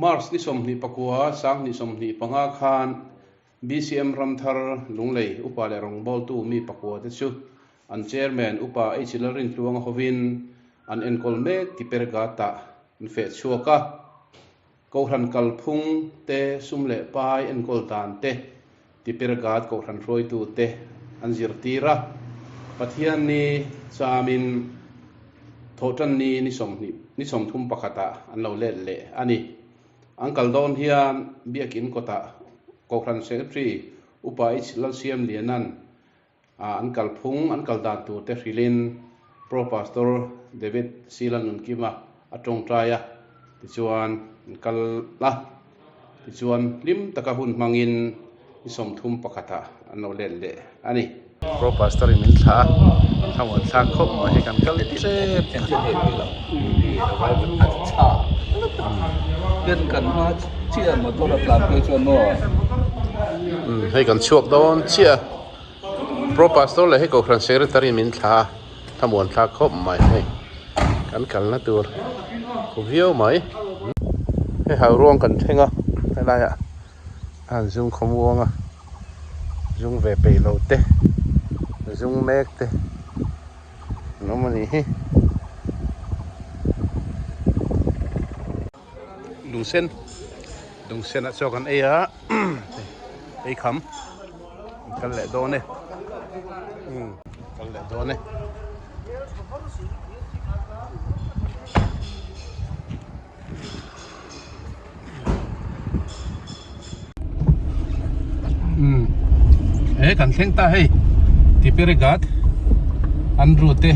March ni 29, 2025 khan BCM Ramthar Lunglei Upa leh Rawngbawltu mi pakua te chu an Chairman Upa H Lalrintluanga hovin an enkawl mek ti Pergata an feh chhuak a. Kohhran kalphung te, sum leh pai enkawl dan te, Tipirgat kohhran hruaitu te an zirtir a. Pathianni chamin Thawhtanni ni 20 ni 30 pakhatah an lo let leh a ni. An kal dawn hian Biakin kawtah Kohhran Secretary Upa H Lalsiamliana'n an kalphung an kal dan tur te hrilhin Pro Pastor David Sila Nunkima a tawngtai a, tichuan an kal a, tichuan hlim taka hun hmangin ni 31 ah an lo let leh a ni. Pro Pastor in min thlah a, a muan thlak khawp mai hei kan kal tep. Hei kan chhuak dawn chiah a. Pro Pastor leh hei Kohhran Secretary min thla a, thlamuan thlak khawp mai hei kan kalna tur khu viau mai. Hei hau ruang kan thleng a helaiah a han zum khawmuang a, zum ve peih lo te, zum mek te an awm a nih hi. Lungsen lungsen ah chaw kan ei a ei kham kal leh dawn e umm kal leh dawn e. Umm he kan thleng ta hei Tiperigat Andrew te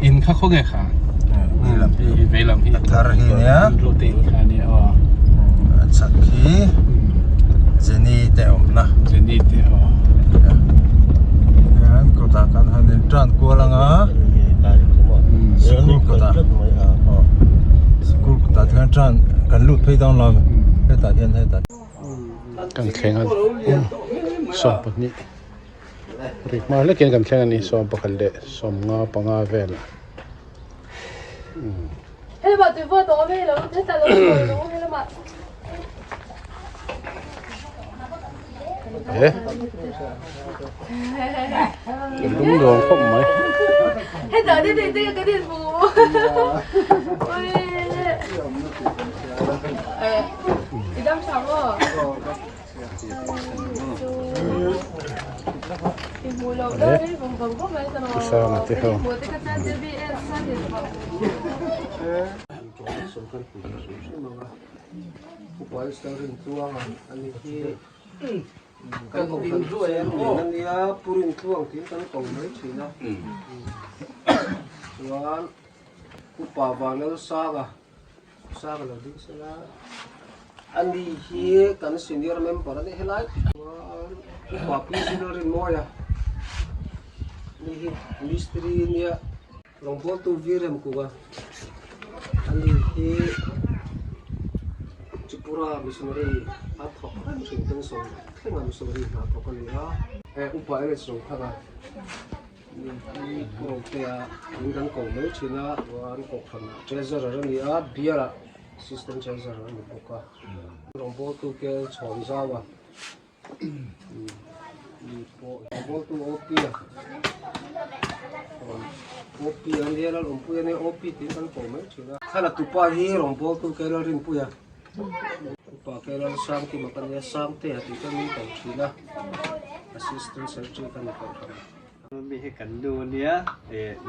in kha khaw nge kha hei vei lam hi a thar hi nia Andrew te in kha ania aw a chhak hi Jenny te awmna Jenny te aw hian kawtah kan han in tan kual anga sikul kawtah sikul kawtah te hian tan kan lut phei dawn lo hetah hian hetah Kan thleng a 20 rik hma hlekin kan thleng a ni 11 leh 55 vel ah. He kan lung nuam khawp mai. He Pu te ho. Kan ding zuai a nen a nia Purin tluang tiin kan ko mai thin a chuan upa Vanlalsanga Sanga lo ding sela ani hi kan senior member a ni helai chuan upa Pi Zinalrinmawia ani hi mistiri nia. Rawngbawltu Virem Kuga a ni hi Tripura missionary a thawk reng thin pension thlenga missionary hna thawk a ni a. Upa LS Rothanga ni hi Pu Rotea in kan ko mai thin a, chuan Kohhranah Treasurer a ni a, Bialah Assistant Treasurer a ni bawk a. Rawngbawltu KL Chhawnzaua Bawltu OP a OP an nia Lalawmpuia nia OP tiin kan ko mai thin a. Thla tupa hi rawngbawltu ke Lalrinpuia upa ke Lalsangkima ka nia Sangtea tih te min ko thin a Assistant Secretary ka ni tawh thin. Mi hi kan nu ania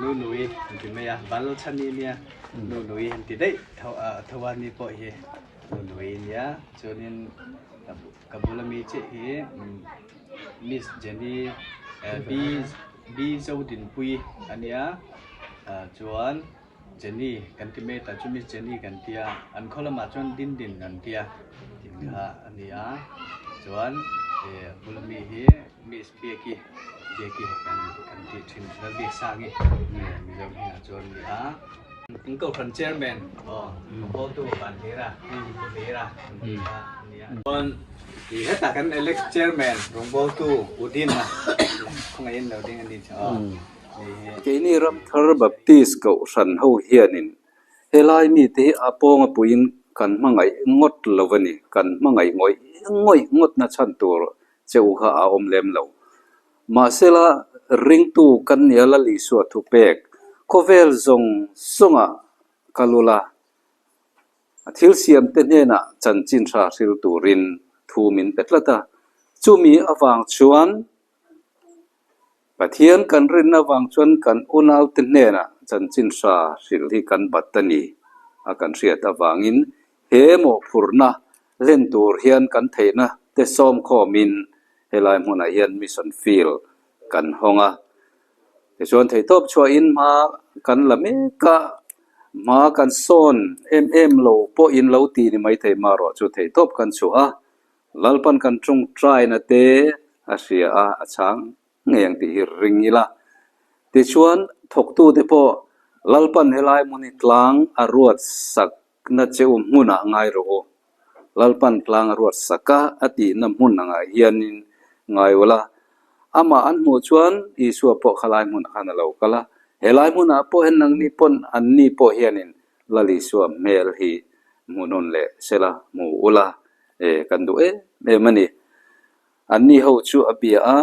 nu nui an ti mai a Vanlalchhani ania nu nui an ti daih Thawani pawh hi nu nui ania chuanin Ka bula mi chiah hi Miss Jenny B B Zodinpuii a nia chuan Jenny kan ti mai ta chu Miss Jenny kan tia an khaw lamah chuan Din Din an tia tih kha a ni a chuan a bula mi hi Miss Biaki Biaki kan kan tih thin Lalbiaksangi Mizo hmingah chuan a ni a. In kohhran chairman aw hawtu van hlira pu hlira an ti kha a nia. Chuan i hetah kan Alex chairman rawngbawltu Udin a khawngaihin lo ding a ni chu aw ni hi. Keini Ramthar Baptist Kohhran ho hianin helai mite hi a pawnga puiin. kan hmangaih ngawt lo a ni. Kan hmangaih ngawih ngawih ngawtna chhan tur che u kha a awm lem lo. Mahsela ringtu kan nia Lal Isua thupek khawvel zawng zawnga kal ula, a thil siamte hnenah chanchin tha hril turin thu min pe tlat a. Chumi avang chuan Pathian kan rinna avang chuan kan unaute hnenah chanchin hra hrilh hi kan bat a ni a kan hriat avangin he mawhphurhna hlen tur hian kan theihna te sawm khawmin helai hmunah hian mission field kan hawng a. Tichuan theihtawp chhuahin hma kan la mek a, hma kan sawn em em lo pawhin lo ti ni maithei marawh chu theihtawp kan chhuah a, Lalpan kan tawngtaina te a hria a, a chhang ngei ang tih hi ring ila. Tichuan, thawktute pawh Lalpan helai hmun hi tlang a ruat sakna che u hmunah ngai rawh u. Lalpan tlang a ruat sak a, a tihna hmun angah hianin ngai ula. Amah an hmuh chuan Isua pawh khalai hmunah khan a lo kal a. Helai hmunah pawh hian nangni pawn anni pawh hianin Lal Isua hmel hi hmuhnawn leh sela hmu ula. E, kan duh em em a ni. Anni ho chu a bia a,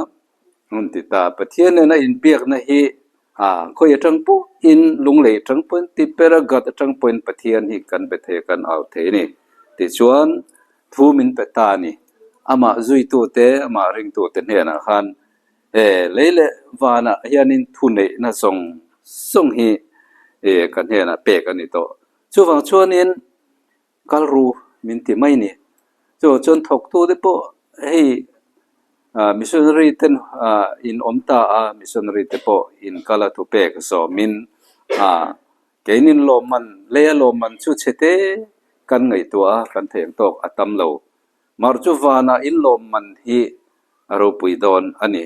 an ti ta. Pathian nena inbiakna hi a khawi atang pawhin, lunglei atang pawhin, Tiperagat atang pawhin Pathian hi kan be thei a, kan au thei a ni. Tichuan, thu min pe ta a ni. Amah zuitute, amah ringtute hnenah khan e, lei leh vanah hianin thuneihna zawng zawng hi e ka hnenah pek a ni tawh. Chuvang chuanin Kal ru min ti mai ni. Chu chuan thawktu te pawh hei ah missionary ten ah in awm ta a, missionary te pawh in kal a thupek zawmin ah keinin lawmman lei a lawmman chu chhe te kan ngaihtuah a, kan theih ang tawk a tam lo. Mar chu vanah in lawmman hi a ropui dawn a ni.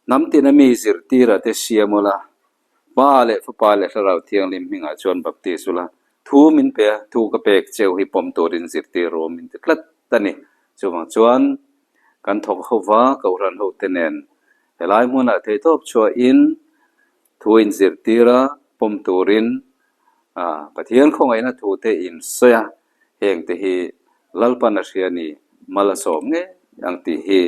Hnam tina mi zirtira te siam ula Pa leh Fapa leh Thlarau Thianghlim hmingah chuan baptis ula, thu min pe a, thu ka pek cheu hi pawm turin zirtir ru min ti tlat a ni. Chuvang chuan kan thawk ho va, Kohhran hote nen helai hmunah theihtawp chhuahin thu inzirtir a, pawm turin Pathian khawngaihna thute insawi a, hengte hi Lalpan a hria ni, mal a sawm ngei ang tih hi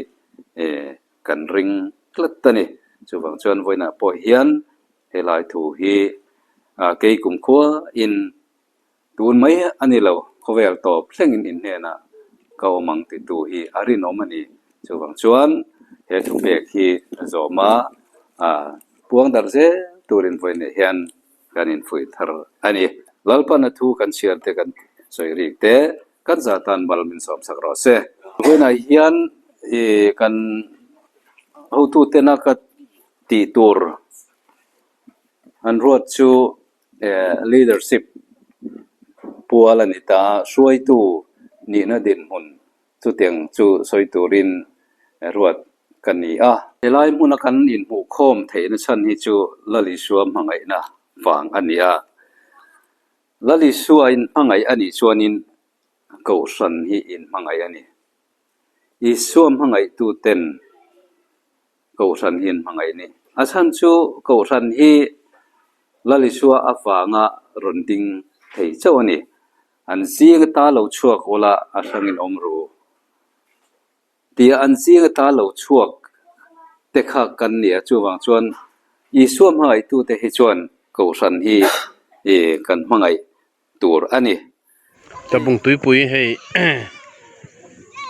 Kan ring tlat a ni. Chuvang chuan vawiinah pawh hian helai thu hi kei kumkhua in tun mai a ni lo, khawvel tawp thlengin in hnenah ka awm ang ti tu hi a rinawm a ni. Chuvang chuan he thupek hi zawma puang darh zel turin vawiinah hian kan infuih thar a ni. Lalpana thu kan chhiar te kan sawi rik te kan zah tan mal min sawm sak rawh se. Vawiinah hian ih kan hotutena ka tih tur an ruat chu eh leadership pual a ni ta a, hruaitu nihna dinhmun chutiang chu sawi turin ruat ka ni a. Helai hmuna kan inhmuhkhawm theihna chhan hi chu Lal Isua hmangaihna vang a ni a. Lal Isua inhmangaih a nih chuanin Kohhran hi inhmangaih a ni. Isua hmangaihtuten Kohhran hi inhmangaih a ni. A chhan chu Kohhran hi Lal Isua avanga rawn ding thei chauh a ni. An zing ata lo chhuak ula a hrangin awm ru. Tia an zing ata lo chhuak te kha kan ni a, chuvang chuan Isua hmangaihtute hi chuan Kohhran hi kan hmangaih tur a ni. Tlabung tuipui hei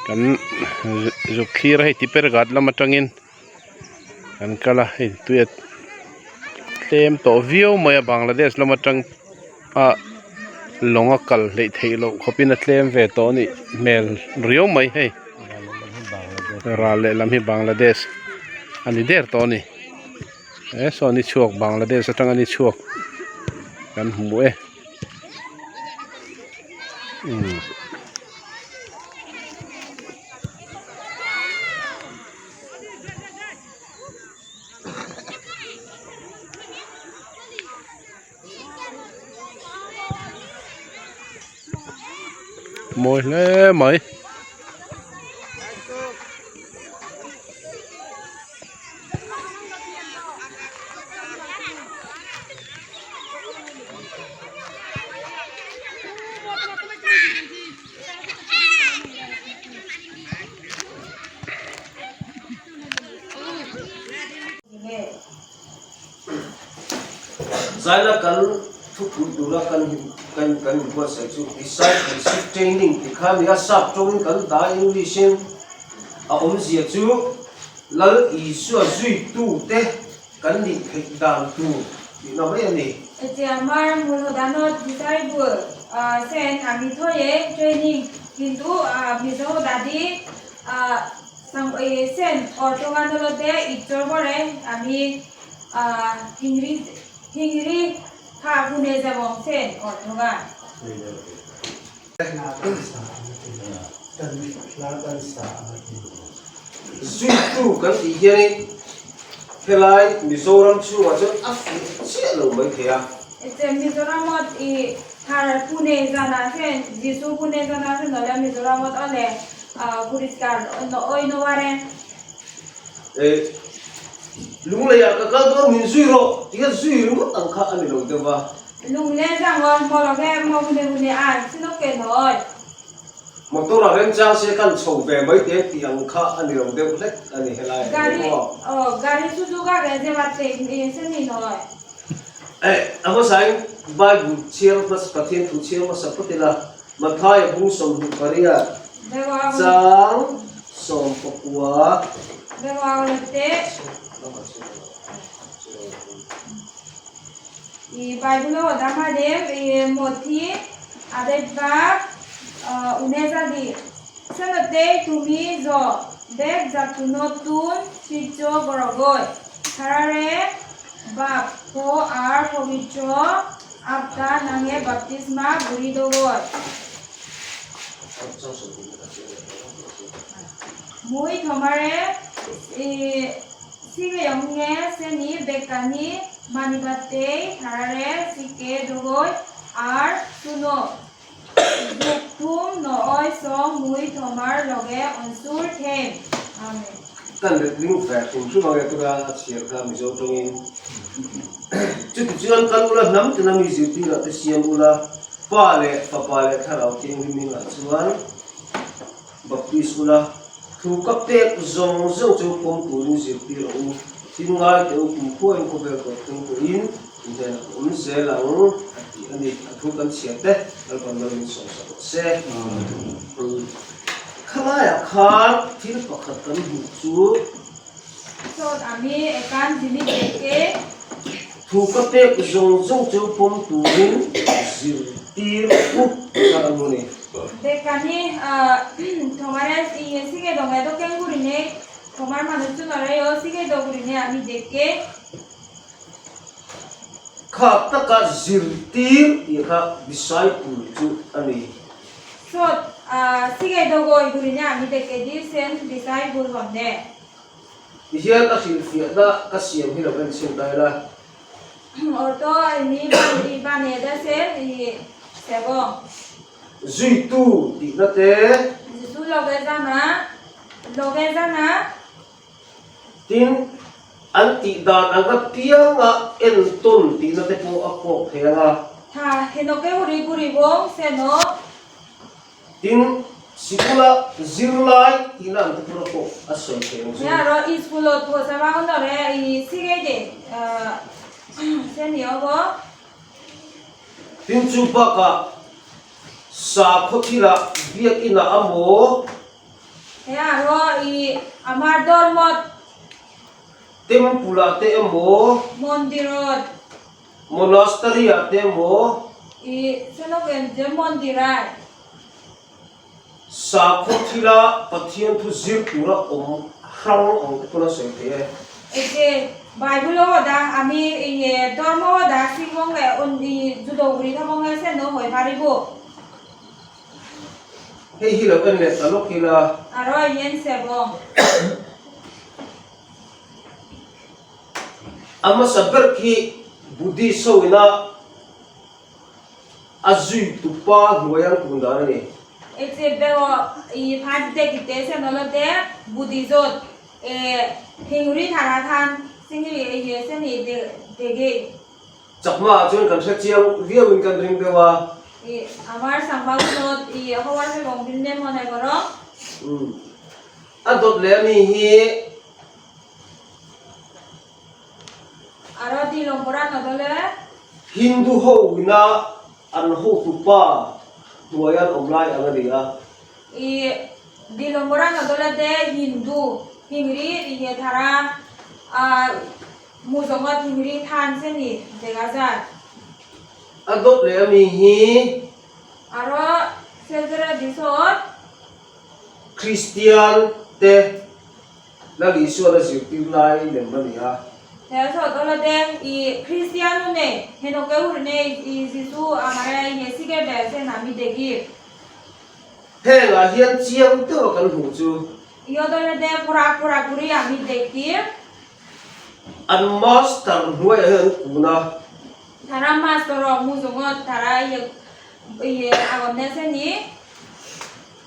kan zuk thlir a hei Tiperghat lam atangin kan kal a hei tui a tlem tawh viau mai a Bangladesh lam atang a lawng a kal hleih theih loh khawpin a tlem ve tawh a nih hmel riau mai hei ral lehlam hi Bangladesh a ni der tawh a ni. He saw ni chhuak Bangladesh atanga ni chhuak kan hmu e umm. Mawi hle mai. Zaina kan thupui tura kan kan kan inbuatsaih chu Discipleship Training tih kha a ni a, sap tawngin kan dah English in a awmzia chu Lal Isua zuitute kan nih theih dan tur tihna mai a ni. Chiamar Mulhodanot Disciple Sen Ami Thoye Training Hindu Mizo Dadi Sen Ortoganolote Itchor Bore Ami Hingri Tha Hune Jabong Sen Ortoga. Zuitu kan tih hianin helai Mizoram chhungah chuan a fuh chiah lo mai thei a. Mizoramawt i thar Pune zanah hian Jisu Pune zanah hian awle Mizoramawt awle puriskar awinaware. Lungleiah ka kal dawn min zui rawh tih a zui ringawt ang kha a ni lo deuh va. Lungle zangawn maw lo ve maw hune hune a sinawk ke nawi. Motor a remchang se kan chho ve mai te tih ang kha a ni lo deuh hlek a ni helai ah hian maw. Aw gari chu chu ka ke je bat te se ni nawi. Eh a hmasain Bible chhiar hmasa Pathian thu chhiar hmasa phawt ila Mathaia bung 28 chang 19. I Bible o dama de Mothi adebak unezadi senote tumi jo dek jatu notun সূর্য বরগৈ থারারে বাপ হো আর পবিত্র আত্মা নামে বাপ্তিস্মা গুড়ি দগৈ মুই তোমারে সিগে সেনি বেকানি মানিবাতে থারারে সিকে দগৈ আর শুনো দুখুম নয় সং মুই তোমার লগে অনসুর থেম amen. Kan letling ve hrim hrim ang e tura a chhiar kha Mizo tawngin chuti chuan kal ula hnam tina mi zirtirah te siam ula Pa leh Fapa leh Thlarau Thianghlim hmingah chuan Baptist ula thu ka pek zawng zawng chu pawm turin zirtir a u. Thil ngai teh u kum khuain khawvel tawp thleng pawhin inhnenah ka awm zel ang a ti a ni. A thu kan chhiar te Lalpan lo in sawmsak rawh se. Khalaiah khan thil pakhat kan hmuh chu. Sawt ami ekan zimi teke. Thu ka pek zawng zawng chu pawm turin zirtir u kha a mu ni. Bekani thomare sige donge do kengurine thomar manuchunore sige dogurine ami dekke. Kha taka zirtir tih kha disciple chu a ni. Sawt sige dogoi gurine ami dekke di sen disciple honne. Tihian a hrilhfiahna ka siam hi lo en chhin ta ila. Orto ni ban e da sen i sebong. Zuitu tihna te. Jisu loge zana loge zana. Tin, an tih dan ang apianga entawn tihna te pawh a kawk thei ang a. Tha henoke huri guri bawng seno. Tin, sikula zirlai tihna ang te pawh a pawh a sawi thei ang chu. Nia rawh i school aw thu sama ang dawr e i sigei de seni aw baw. Tin, chu bakah sakhaw thilah biakinah a maw? Nia rawh i amar dawr mawt. Temple ah te emaw? Mondirot. Monastery ah te emaw? I Senogen je mondirai. Sakhaw thila Pathian thu zir tura awm hrang ang te pawn a sawi thei e. Eke Bible ho da ami iye dormo ho da singmong le un i judo guri thamong le sen no hoi paribo. Hei hi lo en leh ta lawk ila. Aro yen sebong. A hmasa ber khi Buddhist ho ina a zui tupa hnuai ang kun dan a ni. Etse beo i phat te ki te se nolo te Buddhist e hingri thara than singri e ye se ni de de ge. Chakma ah chuan kan hre chiang viau in kan ring deuh a. I amar sangba unot i howar se bong bin ne monai gorong. A dawt leh ami hi. Aro dilong pora nodole. Hindu ho ina an hotupa hnuaia an awm lai ang a ni a. I Dilomora nodolate Hindu hingri ihe thara a muzongot hingri than seni dega jai. A dawt leh ami hi. Aro sejara disot. Kristian te Lal Isuan a zirtir lai lem a ni a. He sawt awla te i Kristian u nei, Henoke ur nei i Jisu amare i he sige ber sen ami degi. Hengah hian chiang deuh a kan hmuh chu. I awdawla te phurak phurak uri ami degi. An master hnuaiah hian an kun a. Thara master aw mu zawngawt thara i i agonne sen i.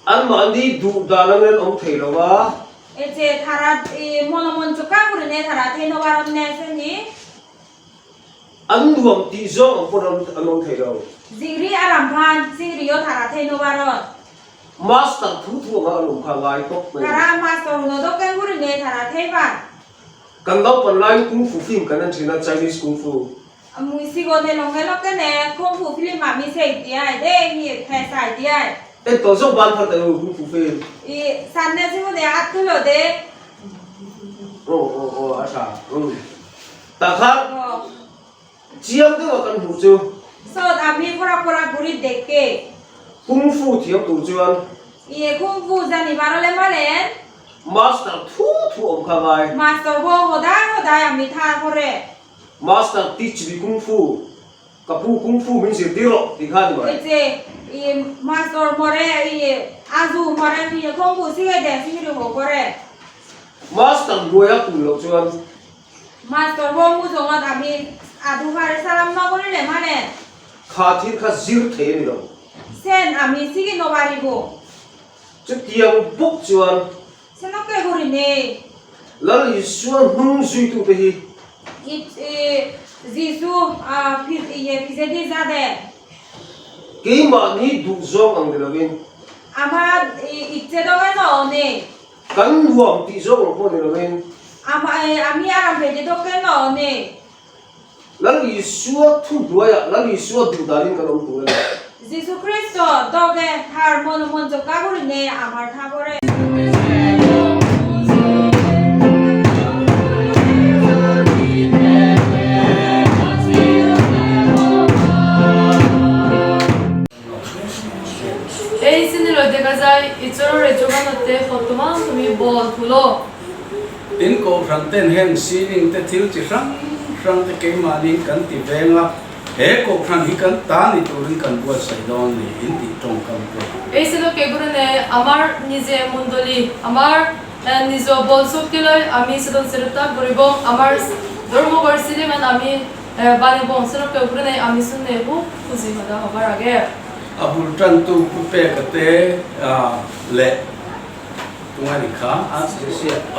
Anmahni duh dan angin an awm thei lo a. Eche thara i monomon chu ka hurine thara theino waron ne se ni. An nuam tih zawng ang pawn an awm thei lo. Zingri a ram phan zingri yo thara theino waron. Master thu thu anga an awm kha ngai tawp mai. Thara master huno dok ken hurine thara thei van. Kan naupan laiin kung fu film kan en thin a, Chinese kung fu. Mui sigo ne long nge lok te ne kung fu film ah mi sei tiai de hi the sai tiai. En tawh zawk ban phar teh u kung fu film. I san ne sigo ne at thu lo de. Aw aw aw a tha um tah khan chiang deuh a kan hmuh chu. Sawt a mi pura pura guri dek ke. Kung fu thiam tur chuan. I kung fu zan i varo le malen. Master thu thu awm kha ngai. Master ho hodai hodai a mi tha hore. Master teach me kung fu, ka pu kung fu min zirtir rawh tih kha a ni mai. Eche i master more i azu more mi kung fu si he de si ri ho kore. Master hnuai a kun loh chuan. Master ho mu zawng a mi adu hare salam no kore le mane. Kha thil kha zir thei a ni lo. Sen a mi sigi no bari bo. Chutiang bawk chuan. Senok ke huri nei. Lal Isua hnung zuitute hi. I Jesu a phizedi za de. Keimahni duh zawng ang ni lovin. Ama itche dawk e no nei. Kan nuam tih zawng ang pawh ni lovin. Ama ami aram phei te dawk e no nei. Lal Isua thu hnuaiah Lal Isua duh danin kan awm tur a ni. Jesu Kristo dawk e thar mon mon chu ka huri nei amar tha bawr e. এই শ্রেণীৰ দেখা যায় ঈশ্বৰৰে যোগানতে বৰ্তমান তুমি বল থুলো। Tin Kohhran ten heng ceiling te thil chi hrang hrang te keimahni kan ti veng a, he Kohhran hi kan ta ni turin kan buatsaih dawn ni in tih tawngkam te. এই শ্লোকে গুৰুনে আমাৰ নিজে মণ্ডলী আমাৰ নিজ বল শক্তি লৈ আমি সদন চেৰতা কৰিব আমাৰ ধৰ্মঘৰ চিলিমান আমি বানিব শ্লোকে গুৰুনে আমি শুনে খুব খুজি সদা হবাৰ আগে। A bul tantu pu peka te leh tunga ni kha a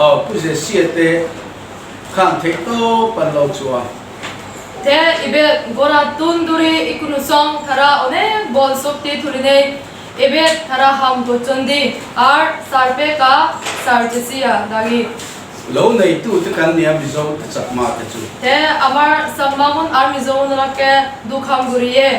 aw pu Zesia te khan theih tawp an lo chu a. Te ibe gora tun duri ikunu song thara onek bol sokti thurinei ibe thara ham gochondi ar sarpeka sarjesia dagi. Lo neitu te kan nia Mizo te chakma te chu. Te amar Chakmamun ar Mizomun rake dukham guriye.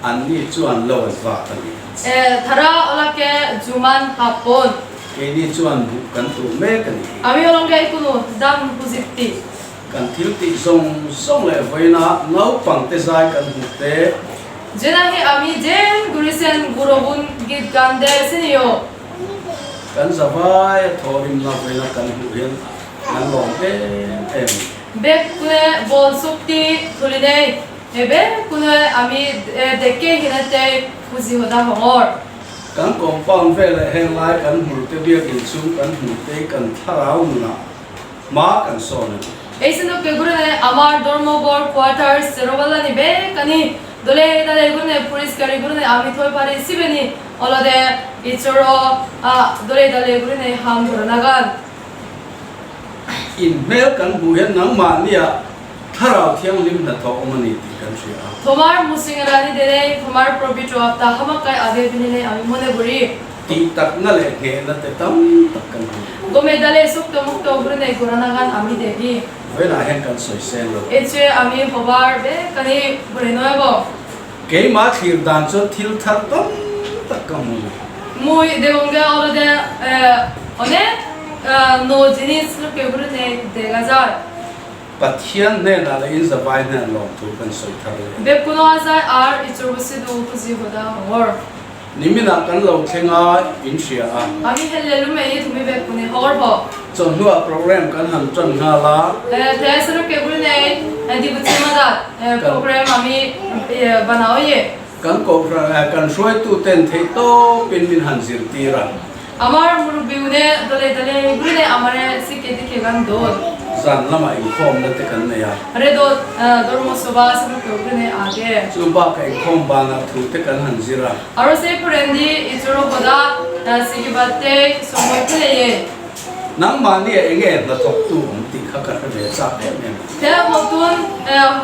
Anni chuan lo an vak a ni. E, thara awlake Juman hapon. Keini chuan buh kan tuh mek a ni. Ami awlangke ikunu dam huzipti. Kan thil tih zawng zawng leh vawiina naupang te zai kan hmuh te. Jena hi ami jem gurisen gurobun git gan de seniyo. Kan zavai a thawhrimna vawiina kan hmuh hian kan lawm em em. Bek kune ball sukti thulinei. Hebe kune ami dekke hinate puji hoda hongor. Kan compound velah heng lai kan hmu te biakin chung kan hmu te kan thlarau nunah hma kan sawn a ni. Eiseno ke gurune amar dormogor quarters serobala ni bek ani dole dale gurune police gari gurune ami thoi pari sibeni olode ichoro a dole dale gurune ham dhoranagan. In hmel kan hmuh hian nangmahnia Thlarau Thianghlim hnathawh awm a ni tih kan hria a. Thomar Musingarani Denei, Thomar Probitro Apta Hamakai Age Binine Ami Moneburi. Tih takna leh nghehna te tam tak kan hmu. Gomedale sukto mukto gurunei guranagan ami dekhi. Vawiinah hian kan sawi seng lo. Eche ami hobar vek kan i burenawi bo. Keimah thlir dan chuan thil thar tam tak ka hmu. Mui degongge olode onek no jinis luke gurunei dega jai. Pathian hnenah leh in zavai hnenah lawmthu kan sawi thar leh. Bepkuno a zai ar i churbusi du puzi hoda hongor. Niminah kan lo thleng a, in hria a. Ami hel le lum ei thumi bepkuni hongor bawk. Chawhnuah program kan han tan nghal a. Te saruk ke bul nei dibuchi madat program ami banao ye. Kan kohhran kan hruaituten theih tawpin min han zirtir a. Amar murukbiune dole dale gurune amare sikke dike gan dawt. Zan lamah inkhawmna te kan nei a. Re dawt dormo soba sarukke gurune age. Chu bakah inkhawm banah thu te kan han zir a. Arose purendi ichuro hoda sikibatte somoi phele ye. Nangmahni ah enge hnathawktu awm tih kha ka hre ve chak em em. He hawtun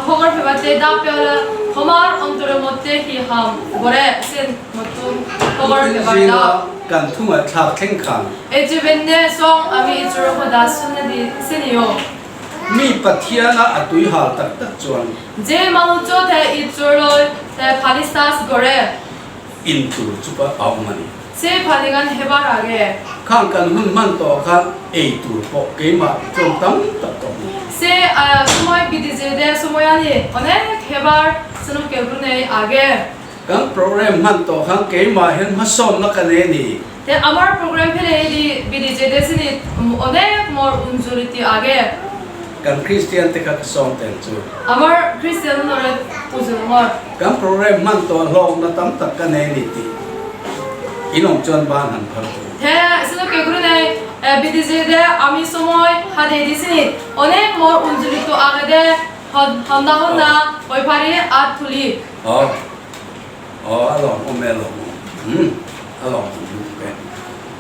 hogar phebate da piala homar ontore motte hi ham gore sin motun hogar Tukin phebar da. zinga kan thungaih thlak thleng khan. Ejibenne song ami ichuro hoda sunna di seniyo. Mi Pathiana a tui hal tak tak chuan. Je manucho the ichuroi the phanistas gore. In tur chu pa a awm a ni. Se phanigan hebar age. Khang kan hun hman tawh khan ei tur pawh keimah chuan tam tak ka hmu. Se sumoi bidije de sumoyani onek hebar sunuk kebru nei age. Kan program hman tawh khan keimah hian hmasawnna ka nei a ni. Te amar program phele hi di bidije de sini onek mor unjuriti age. Kan Kristian te kha ka sawm tel chu. Amar Kristian nore pujunngor. Kan program hman tawh hlawkna tam tak ka nei a ni tih in awm chuan ban han phar tur. He sino ke guru nei bidije de ami somoi hade di sini onek mor unjurito age de honna honna oiphari at thuli. Aw aw a lawm awm e a lawm awm umm a lawm awm lutuk e.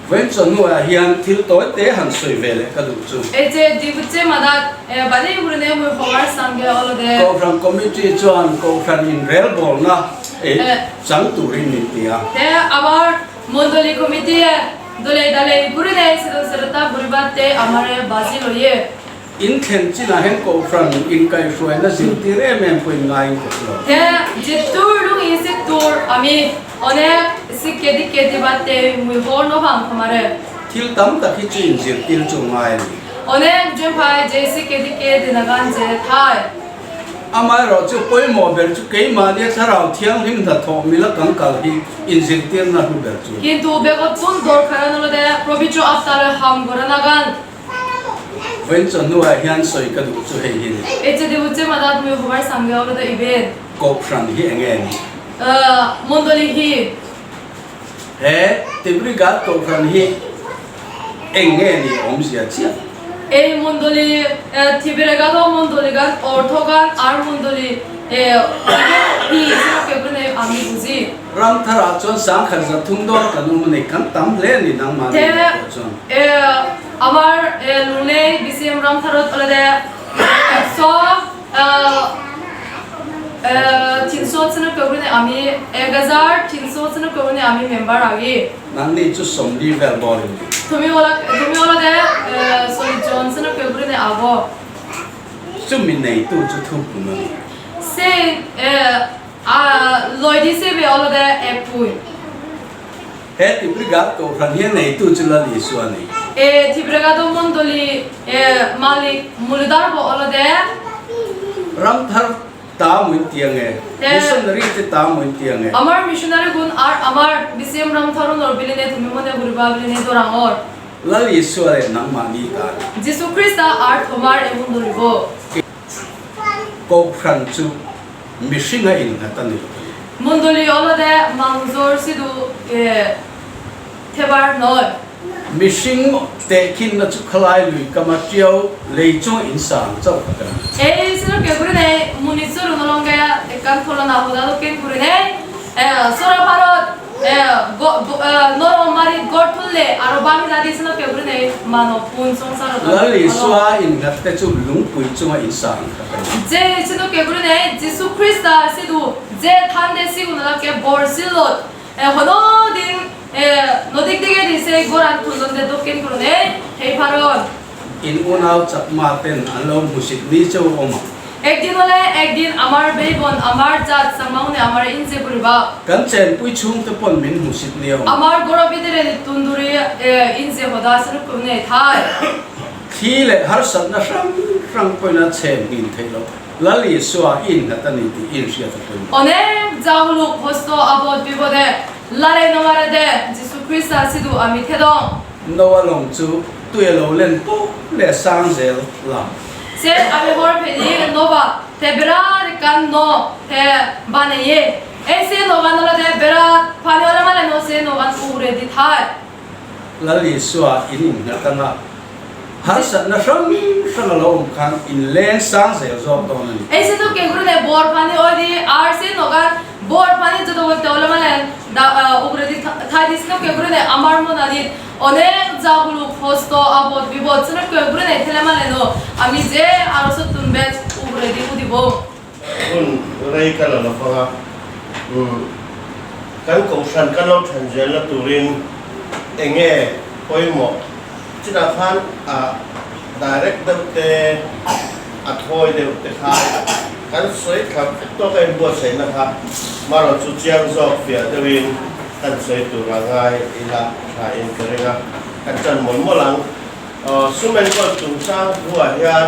Vawiin chawhnuah hian thil tawi te han sawi ve leh ka duh chu. Eche dibuche madat bani gurune mui hogar sange olode. Kohhran Committee chuan Kohhran inrelbawlna chang turin min ti a. Te amar Mondoli Committee dole dale gurune sidon serata guribat te amare bazi loye. In thlen chinah hian Kohhran inkaihhruaina zirtir em em pawhin ngaiin ka hre lo. He zirtur lung in sik tur ami onek sik ke dik ke tibat te mui hawr no hang khamare. Thil tam tak hi chu inzirtir chu ngai a ni. Onek Jemphai je sik ke dik ke dinagan je thai. Amaherawh chu pawimawh ber chu keimahnia thlarau thianghlim hnathawh mila kan kal hi inzirtirna hlu ber chu. Kintu bekawt pun dawr kharan ulade probicho aftar ham goranagan. Vawiin chawhnuah hian sawi ka duh chu hei hi ni. Eche madat mui hobar sange awlada iben. Kohhran hi enge ni? Mondoli hi. He Tibrigat Kohhran hi eng nge ni awmzia chiah? Ei Mondoli Tibrigat-o Mondoli gan ortho gan ar Mondoli hi ke ami buji. Ram tharah chuan sangkhat za thum dawn kan awm a ni, kan tam hle a ni nangmah ni pawh chuan. Te amar Lunglei BCM ram tharot awlade so thinso chana kawrine ami 1000 thinso chana kawrine ami member agi. Nangni chu 40 vel bawr in ni. Thumi awlade 40 jon chana kawrine abo. Chumi neitu chu thupun a ni. Se A lawi di se ve awla de e pui. He Tibrigat Kohhran hi a neitu chu Lal Isua a ni. E Tibrigado Mondoli e Malik Mulidar bo awla de. Ram thar ta muin tiang e. Missionary te ta muin tiang e. Amar missionary gun ar amar BCM ram tharun or biline thumi mone guriba biline dorangor. Lal Isua leh nangmahni ta a ni. Jisu Krista ar thomar e mundoli bo. Kohhran chu Mihring a innghat a ni lo thei. Mondoli awla de mangzawr si duh e thebar nawi. Mihring tehkhinna chu khalai lui kama tiau lei chung in sang chauh kha kan ni. Ei silo ke guri nei muni chu runalong ge ekkan thola na hoda do ken guri nei sora bharot norom mari gor thulle aro bami dadi silo ke guri nei mano pun songsar Lal Isua innghat te chu lungpui chunga in sang kha kan ni. Je sino ke guru nei Jisu Krista sidu je than de sigu na ke bor silot hono din নদীক দিকে দিছে গোরান তুলন দে দক্ষিণ করুন এই সেই ফারন। In unau Chakma ten an lo hmusit ni cheu awm ang. একদিন হলে একদিন আমার বেই বোন আমার জাত সামাউনে আমার ইনজে করিবা। Kan chenpui chhungte pawn min hmusit ni awm ang. আমার গরবিদের তুন্দুরি ইনজে হদা সরকুনে থাই। Thli leh harsatna hrang hrang pawhin a chhem nghin theih loh. Lal Isua i innghat a ni tih i inhriat a pawimawh. অনেক জাগলুক হস্ত আপদ বিপদে লারে নমারে দে যিশু খ্রিস্ট সিধু আমি থেদং। Noa lawng chu tui a lo len pawh leh sang zel lam. Se আমি হর ফেনি নোবা the বেড়া কান no the বানিয়ে এই সে নোগান হলে দে বেড়া ফানি হলে মানে নো সে নোগান উড়ে দি থাই। Lal Isua in innghat anga harsatna hrang hrang a lo awm khan in leng sang zel zawk dawn a ni. এই সে তো কেগুরনে বর ফানি ওই দি আর সে নোগান বর ফানি যত বলতে হলে মানে উগরে দি থাই this না কেগুরনে আমার মন আদি অনেক জাগুলো কষ্ট আপদ বিপদ সেটা কেগুরনে ঠেলে মানে নো আমি যে আরো সতুন বেচ উগরে দি উদিব। Hun rei ka la lo vang a, umm kan kohhran kan lo then zelna turin eng nge pawimawh chutah khan a direct deuh te a thawi deuh te kha kan sawi thla vek tawk a inbuatsaihna kha marawh chu chiang zawk fiah deuhin kan sawi tur a ngai ila tha in ka ring a, kan tan mawlh mawlh ang. Sum enkawl chungchang thuah hian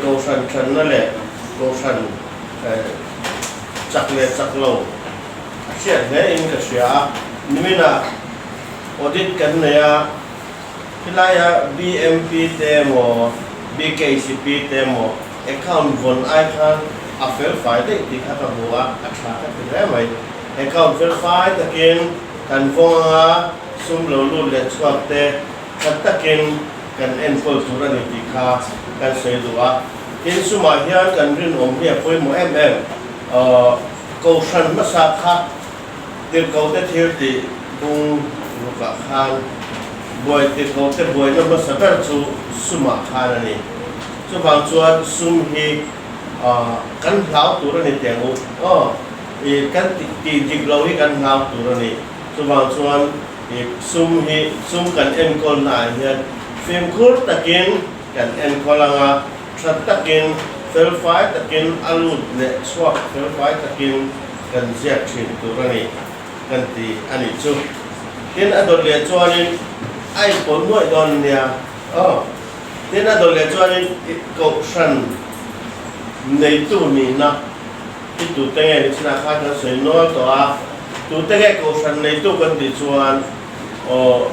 kohhran thanna leh kohhran chak leh chak lo a hriat hle in ka hria a. Niminah audit kan nei a, khilaiah BMP te emaw BKCP te emaw account vawn ai khan a fel fai daih tih kha ka hmu a, a tha ka ti hle mai. Account fel fai takin kan vawng anga sum lo lut leh chhuak te Tha takin kan enkawl tur a ni tih kha kan sawi duh a. Tin, sumah hian kan rinawm hi a pawimawh em em. Kohhran hmasa kha tirhkohte thil tih bung rukah khan buai tirhkohte buaina hmasa ber chu sumah khan a ni. Chuvang chuan sum hi kan hlau tur a ni teh ang u. Aw, kan tih dik lo hi kan hlau tur a ni. Chuvang chuan I sum hi sum kan enkawl naah hian fimkhur takin kan enkawl ang a, tha takin, felfai takin a lut leh chhuak felfai takin kan ziak thin tur a ni kan ti a nih chu. Tin a dawt leh chuanin a inpawlh nuaih dawn a nia aw. Tin a dawt leh chuanin i kohhran neitu nihna i tute nge ni chinah khan kan sawi nual tawh a. Tute nge kohhran neitu kan tih chuan aw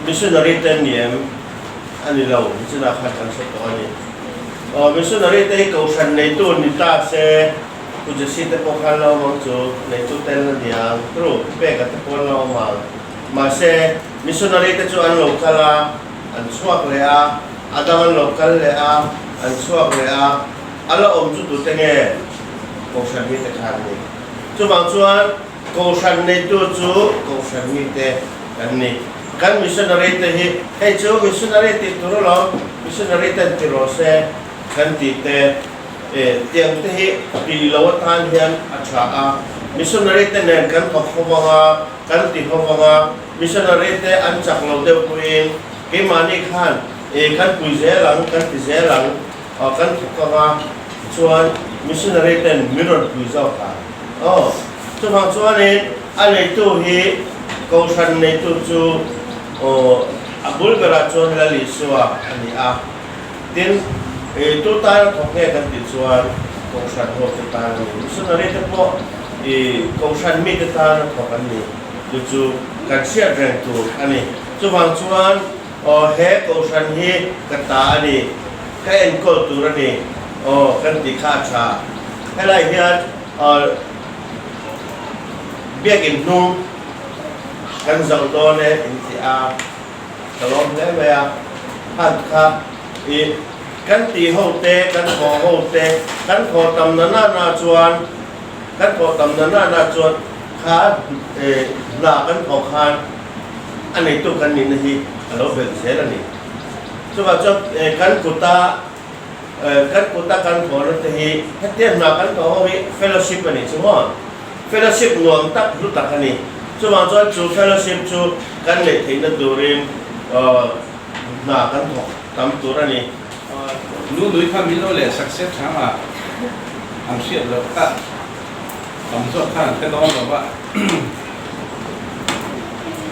missionary te an ni em? A ni lo, nichinah khan kan hre tawh a ni. Aw missionary te hi kohhran neitu ni ta se, Pu Jesse te pawh khan la awm ang chu, neitu tel a ni ang, tru, Peka te pawh an la awm ang. Mahse, missionary te chu an lo kal a, an chhuak leh a, a dang an lo kal leh a, an chhuak leh a, a la awm chu tute nge kohhran mite kha an ni. Chuvang chuan Kohhran neitu chu Kohhran mite kan ni. Kan missionary te hi hei chu missionary tih tur alawm, missionary ten ti rawh se kan tih te tiang te hi tih lo atan hian a tha a. Missionary te nen kan thawk ho vang a, kan ti ho vang a, missionary te an chak lo deuh pawhin keimahni khan kan pui zel ang, kan ti zel ang. Kan thawk ang a, chuan missionary ten min rawn pui zawk a. Aw, chuvang chuanin a neitu hi Kohhran neitu chu aw a bul berah chuan Lal Isua a ni a. Tin, tu tan a thawk nge kan tih chuan Kohhran ho te tan a ni. Missionary te pawh i Kohhran mite tan a thawk an ni. Chu chu kan hriat reng tur a ni. Chuvang chuan Aw, he Kohhran hi ka ta a ni, ka enkawl tur a ni, aw, kan tih kha a tha. Helai hian biakin hnung kan zoh dawn e in ti a, ka lawm hle mai a, han kha i kan tih ho te, kan thawh ho te, kan thawh tam na na na chuan, kan thawh tam na na na chuan kha hna kan thawh khan, A neitu kan nihna hi a lo belh zel a ni. Chuvang chuan kan kuta kan kuta kan thawhna te hi hetiang hna kan thawh ho hi fellowship a nih chu maw? Fellowship nuam tak hlu tak a ni. Chuvang chuan chu fellowship chu kan neih theihna turin hna kan thawk tam tur a ni. Nu nui kha min lo leh sak sep chang a, an hriat loh kha tam zawk khan an hre dawn lo va,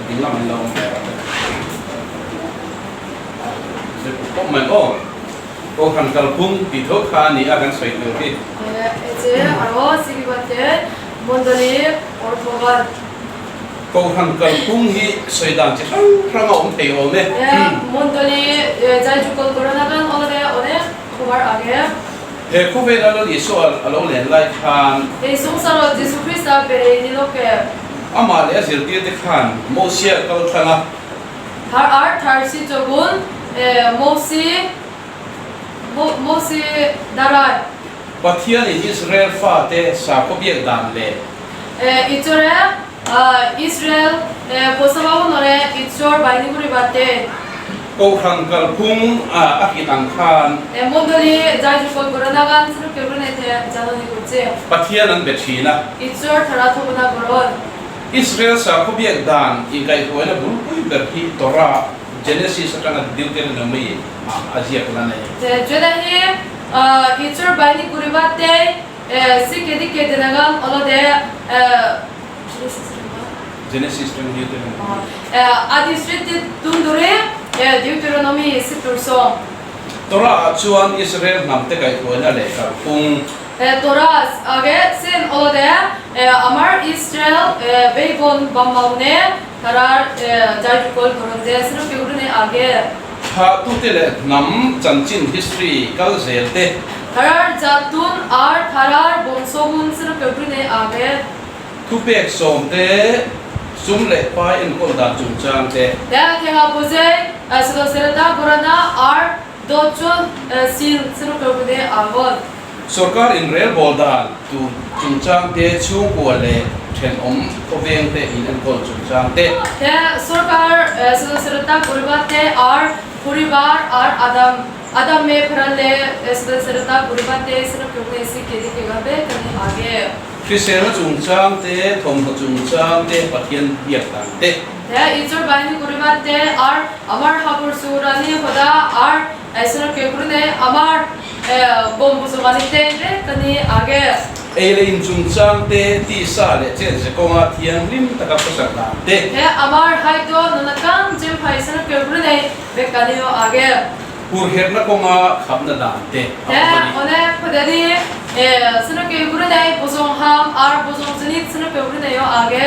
ding lam an lo awm ve a. Zir pawp mai aw. Kohhran kalphung tih tho kha a ni a kan sawi tur hi. Eche aro Sikiwate Mondali Orthovan. Kohhran kalphung hi sawi dan chi hrang hrang a awm thei awm e. Mondali Jaijukal Koranagan Olave One Khawar Age. He khawvela Lal Isua a lo len lai khan. Hei sawngsarah Jesu Krista berei ni lo ke. Amah leh a zirtirte khan Mosia kal thlang a. Thar ar thar si chawgun Mosi Mosi darai. Pathian in Israel fate sakhaw biak dan leh. Ichore Israel Posabahunore Ichor bainiguriba te. Kohhran kalphung a hrilh ang khan. Mondali Jaijukol Goranagan Sirukebune te Janoni Gurche. Pathian an be thin a. Ichor thara thobuna goron. Israel sakhaw biak dan inkaihhruaina bulpui ber hi Torah, Genesis atanga Deuteronomy ah a ziak la nei. Judah hi Ichur Baini Kuriba te si kedi kedenagan olode Genesis atanga Deuteronomy. Adi Sriti Tunduri Deuteronomy si tur sawm. Torah ah chuan Israel hnam te kaihhruaina leh kalphung. Torah age sin olode amar Israel beibon bammaune tharar jaijukol goronde sirupiurune age. Thlahtute leh hnam chanchin history kal zel te. Tharar jatun ar tharar bawngsogun sirupiurune age. Thupek sawm te, sum leh pai enkawl dan chungchang te. Thenga puzei silosereta gorana ar Dawt chu sil sirupiurune agon. Sorkar inrelbawl dan tur chungchang te, chhungkua leh thenawm khawveng te inenkawl chungchang te. He sorkar Sadasyarata Puriba te ar Puribar ar Adam Adam me Pharan le Sadasyarata Puriba te Sarakyukne si kedi ke ga be kani age. Hriselna chungchang te, thawmhnaw chungchang te, Pathian biak dan te. He Ichor Bahini Puriba te ar Amar Hapur Surani Hoda ar Sarakyukne Amar Bawm buzawani te vek ka ni age. Ei leh in chungchang te, tisa leh chenze kawnga thianghlim taka khawsak dan te. He Amar Haito Nunakang Gym Phaisana Kelbrunei vek ka ni age. Hurherhna kawnga khapna dan te a He awm a ni. One Khawdani Sana Kelbrunei Buzawng Ham Ar Buzawng Chinit Sana Kelbrunei age.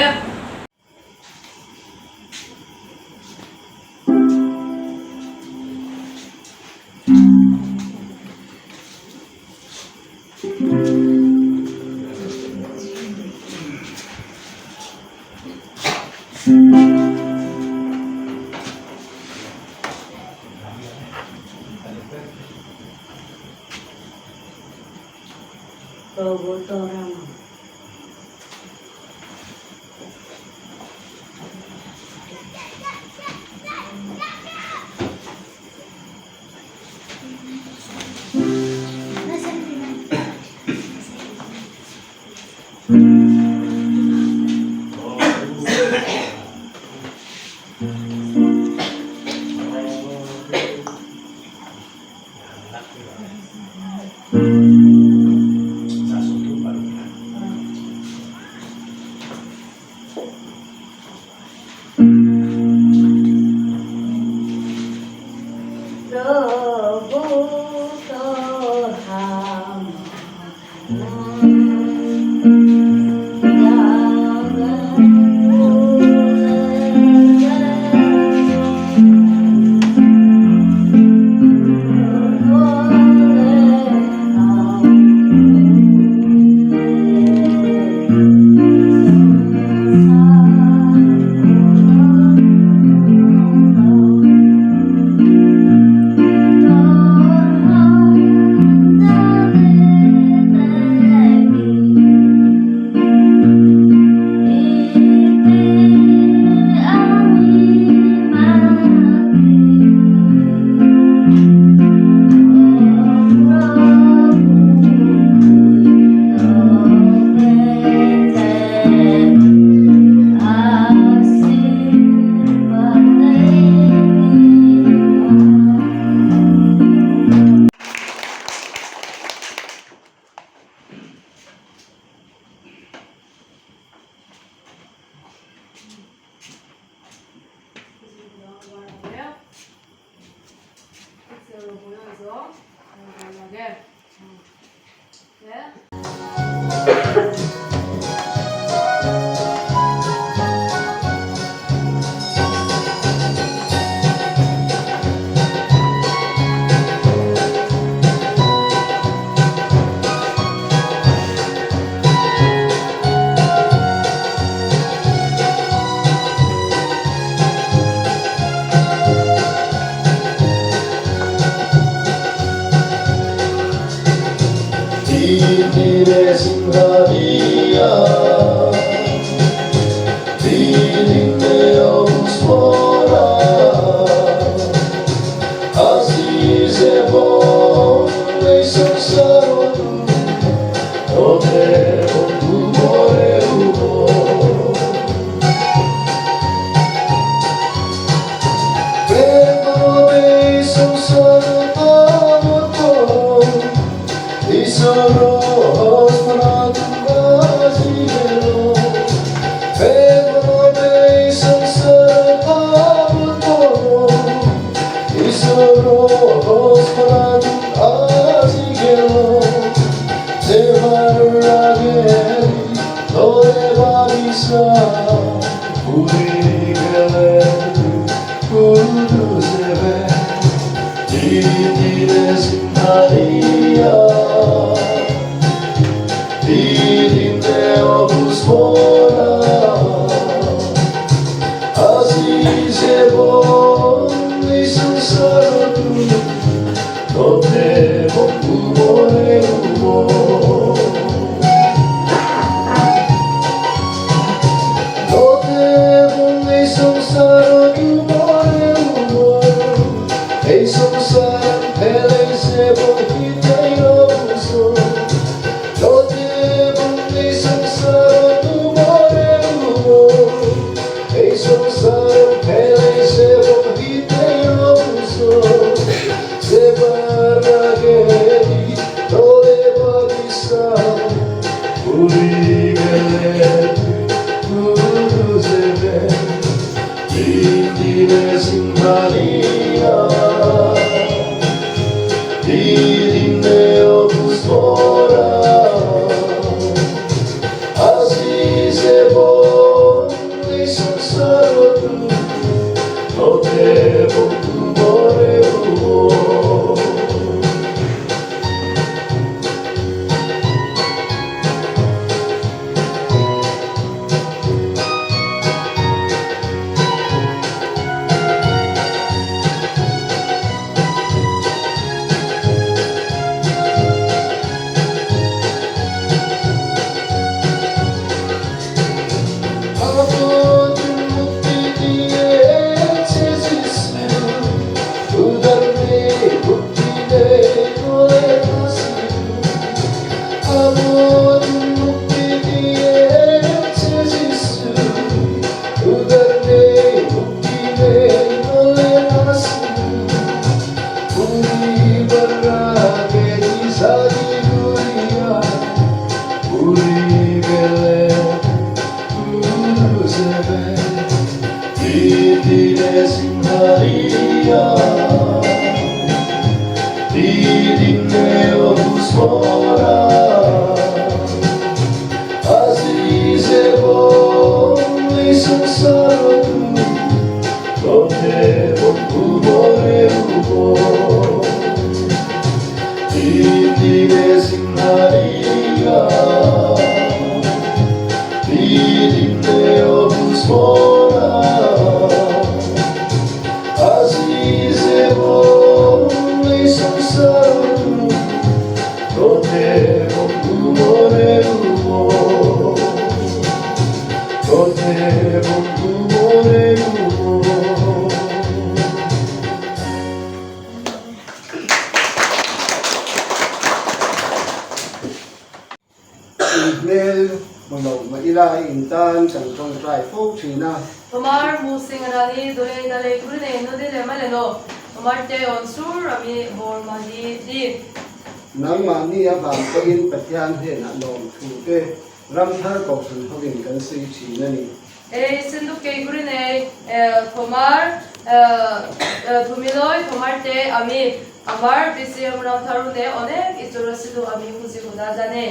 লাগে আমার BCM রামথারুনে অনেক ইচোর ছিল আমি খুশি খোদা জানে।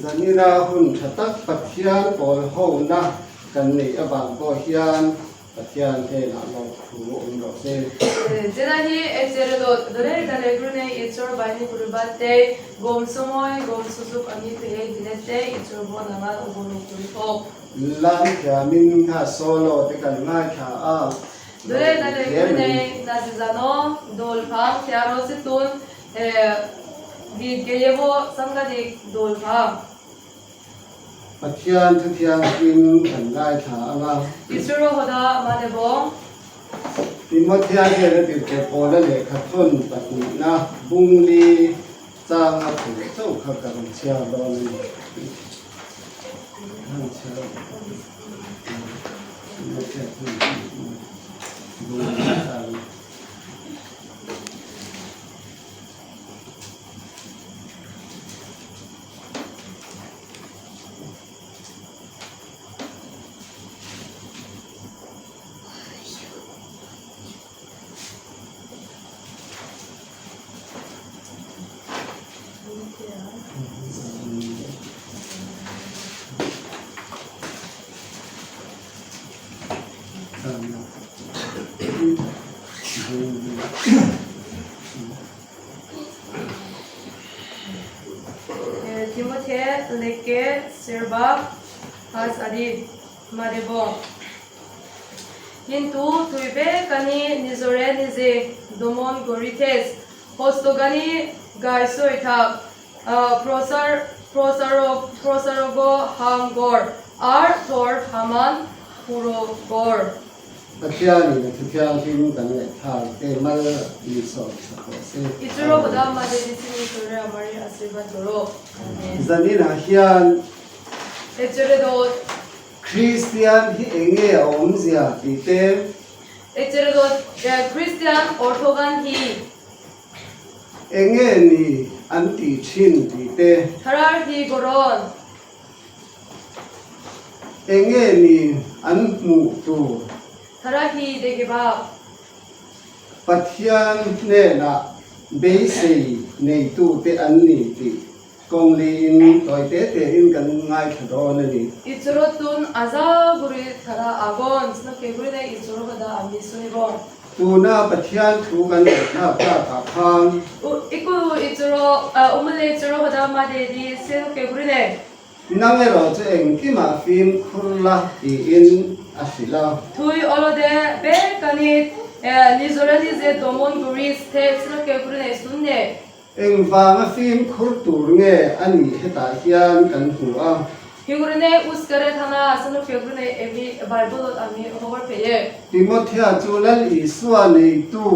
Zanina hun tha tak Pathian pawl hona kan neih avang pawh hian Pathian hnenah lawmthu awm rawh se. Jenahi Echeredot dore dale grune Ichor baini kurubate gom somoy gom susuk ami peye dinete Ichor bo nangan obono kuripok. Lam thiamin kha solo te kan ngaithla a. Dore dale grune nazizano dol phang tiaro situn git geyevo samgadik dol phang. Pathian thu thianghlim kan ngaithla anga. Ichoro hoda manebong. Timothea hian a tirhkeh pawla lehkha thawn pahnihna bungli changa thu chauh kha ka rawn chhiar dawn a ni. Timothea thawn pahnihna bungli changa. Timothea leke serba has adi marebong. কিন্তু তুইবে কানি নিজরে নিজে দমন গরিথেস হস্তগানি গাইছৈ থাক প্রচার প্রচারক প্রচারক হামগর আর থর হামান পুরগর। Pathianin a thuthianghlim kan ngaihthlak te mal mi sawm sak rawh se. Ichoro hoda made disini ichore amare ashirbad goro. Amen. Zaninah hian Echore dot Kristian hi eng nge a awmzia tih te. Echore dot Kristian orthogan hi. Eng nge ni an tih thin tih te. Tharar hi goron. Eng nge ni an hmuh tur. Thara hi degibak. Pathian hnenah beisei neitute an ni tih kawng liin tawi te tein kan ngaithla dawn a ni. Ichorotun aza guri thara agon snoke guri nei ichoro hoda ami sunibong. Tuna Pathian thu kan ngaihthlak takah khan. Iku ichoro umale ichoro hoda made di snoke guri nei. Nang erawh chu engkimah fimkhur la tiin a hrilh a. Thui awlawde ber kan i nizore nize domon guris te snoke guri nei sun ne. Engvanga fimkhur tur nge a nih hetah hian kan hmu a. Hingurine uskare thana snoke guri nei emi Bible ot ami hawar phei e. Timothea chu Lal Isua neitu,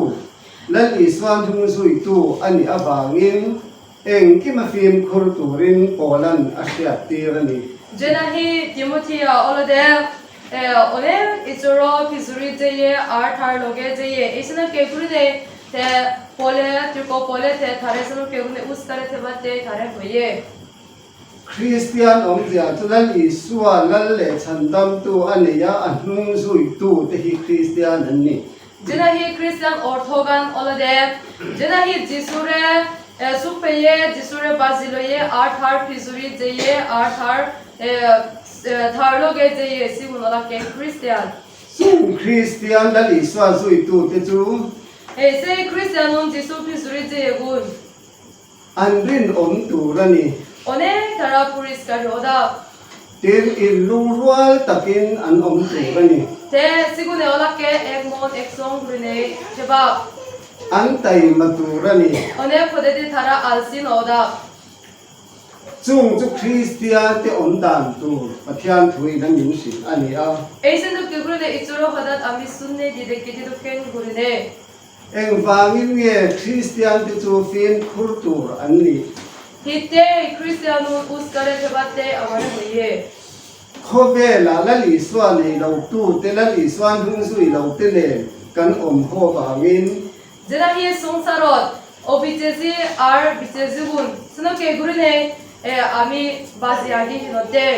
Lal Isua hnungzuitu a nih avangin Engkim a fimkhur turin Paula'n a hriattir a ni. Jenna hi Timothy-a awlade awle ichoro phizuri jeye ar thar loge jeye eisana keguri nei te pole tirko pole te thare sanu keguri nei uskare theba te thare hoye. Kristian awmzia chu Lal Isua lal leh chhandamtu a nei a, a hnung zuitu te hi Kristian an ni. Jenna hi Kristian orthogan awlade Jenna hi Jisure Supeye Jisure baziloye ar thar phizuri jeye ar thar tharloge jeye sigun awlake Kristian. Chung Kristian Lal Isua zuitu te chu. Hei se Kristian un Jisu phizuri jeye gun. An rinawm tur a ni. Awle thara puriskar rawdak. Tin, in lungrual takin an awm tur a ni. Te sigune awlake ek mon ek song grinei thebak. An taima tur a ni. Awle phodeti thara alsin awdak. Chung chu Kristian te awm dan tur Pathian thuin a min hrilh a ni a. Eisen du kigrune ichuro hadat ami sunne dide kiti du ken gurine. Engvangin nge Kristian te chu fimkhur tur an nih? Hite Kristian un uskare thebate amare hoye. Khawvelah Lal Isua nei lo tu te, Lal Isua hnung zui lo te nen kan awm haw vangin. Zela hi sawngsarot obichezi ar bichezigun snoke gurine ami baziagi hinote.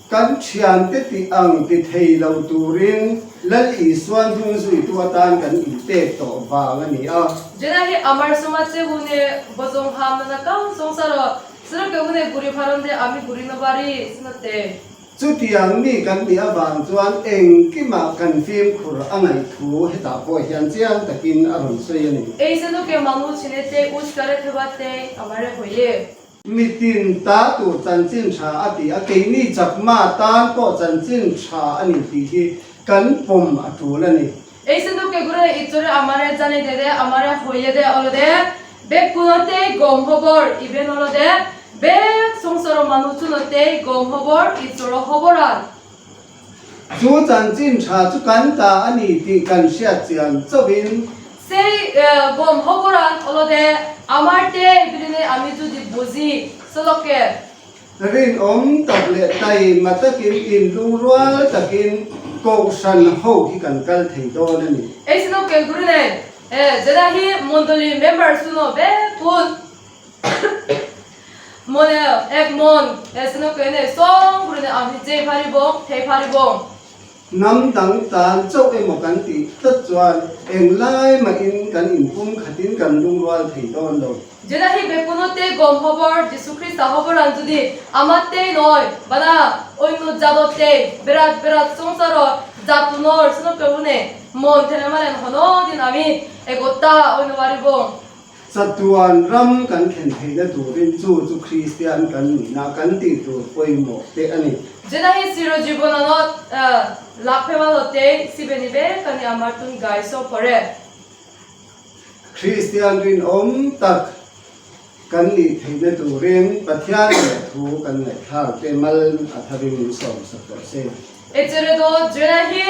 Kan thiante tih ang ti thei lo turin Lal Isuan hnung zuitu atan kan inpek tawh vang a ni a. Jena hi Amar Soma che hune bojong ham nana kang songsaro sero ke hune guri pharon de ami guri no bari sino te. Chutiang mi kan nih avang chuan engkimah kan fimkhur a ngaih thu hetah pawh hian chiang takin a rawn sawi a ni. Ei seno ke manu chine te uch kare theba te amare hoye. Mitin ta tur chanchin tha a ti a, keini chakma tan pawh chanchin tha a ni tih hi kan pawm a tul a ni. Ei seno ke gure ichore amare jane de de amare hoye de olo de bek kuno te gom hobor iben olo de bek songsaro manu chuno te gom hobor ichoro hoboran. Chu chanchin tha chu kan ta a ni tih kan hriat chian chauhin. Sei gom hoboran olo de amar te ibiline ami chu di buji soloke. Rinawm tak leh taima takin inlungrual takin Kohhran ho hi kan kal thei dawn a ni. Ei sino ke guru nei jeda hi mondoli member suno be pun mone ek mon sino ke nei song guru nei ami je phari bong thei phari bong. Hnam dang tan chauh emaw kan tih tlat chuan englai mahin kan inpum khatin kan lungrual thei dawn lo. Jena hi bekunote gom hobor Jisu Khrista hoboran jodi amate noi bana oinu jadote berat berat songsaro jatunor suno kebune mon thelemalen hono din ami egota oinu waribong. Chatuan ram kan thlen theihna turin chu chu Kristian kan nihna kan tih tur pawimawh te a ni. Jena hi siro jibonanot lakphemalote sibenibe kani amartun gaiso pore. Kristian rinawm tak kan nih theihna turin Pathian leh thu kan ngaihthlak te mal a tharin min sawm sak tawh se. Echeredo Jena hi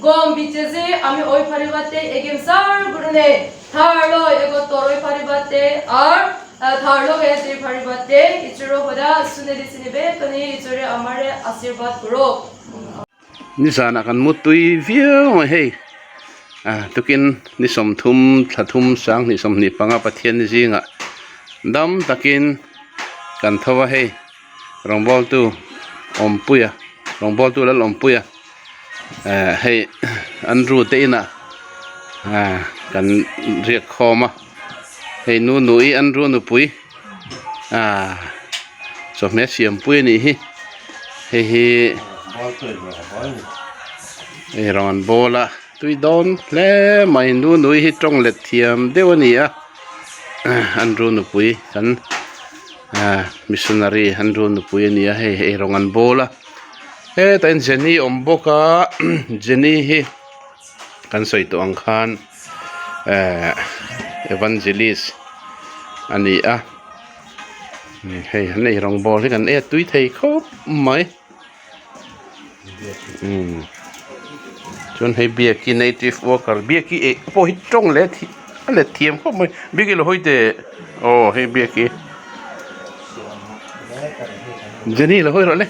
gom bichezi ami oi pharibate egem sar gurune tharlo ego toroi pharibate ar tharlo he je pharibate ichero hoda sunedi sinibe kani ichere amare ashirvad kuro. Nizanah kan mu tui viau mai hei ah tukin ni 30 thla thum 2025 Pathian zingah dam takin kan tho a hei rawngbawltu awmpuia rawngbawltu lal awmpuia eh hei Andrew te inah ah kan riak khawm a hei nu nui Andrew nupui ah chawhmeh siampui a nih hi hei hi hei rawn an bawl a tui dawn hle mai nu nui hi tawng let thiam deuh a ni a Andrew nupui kan ah missionary Andrew nupui a ni a hei ei rawng an bawl a hetah hian Jenny awm bawk a Jenny hi kan sawi tawh ang khan eh evangelist a ni a hei an ei rawng bawl hi kan ei a tui thei khawp mai umm chuan hei biaki native worker biaki eh pawh hi tawng leh a let thiam khawp mai biaki lo hawi teh aw hei biaki Jenny lo hawi rawh le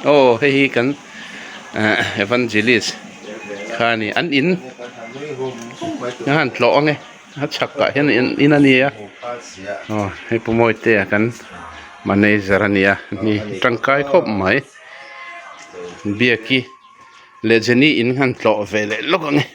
aw hei hi kan ah evangelist kha a ni an in a han tlawh ang e a chhakah hian in a ni a aw hei pu Mawitea kan manager a ni a ni tangkai khawp mai biaki leh Jenny in han tlawh ve leh lawk ang e.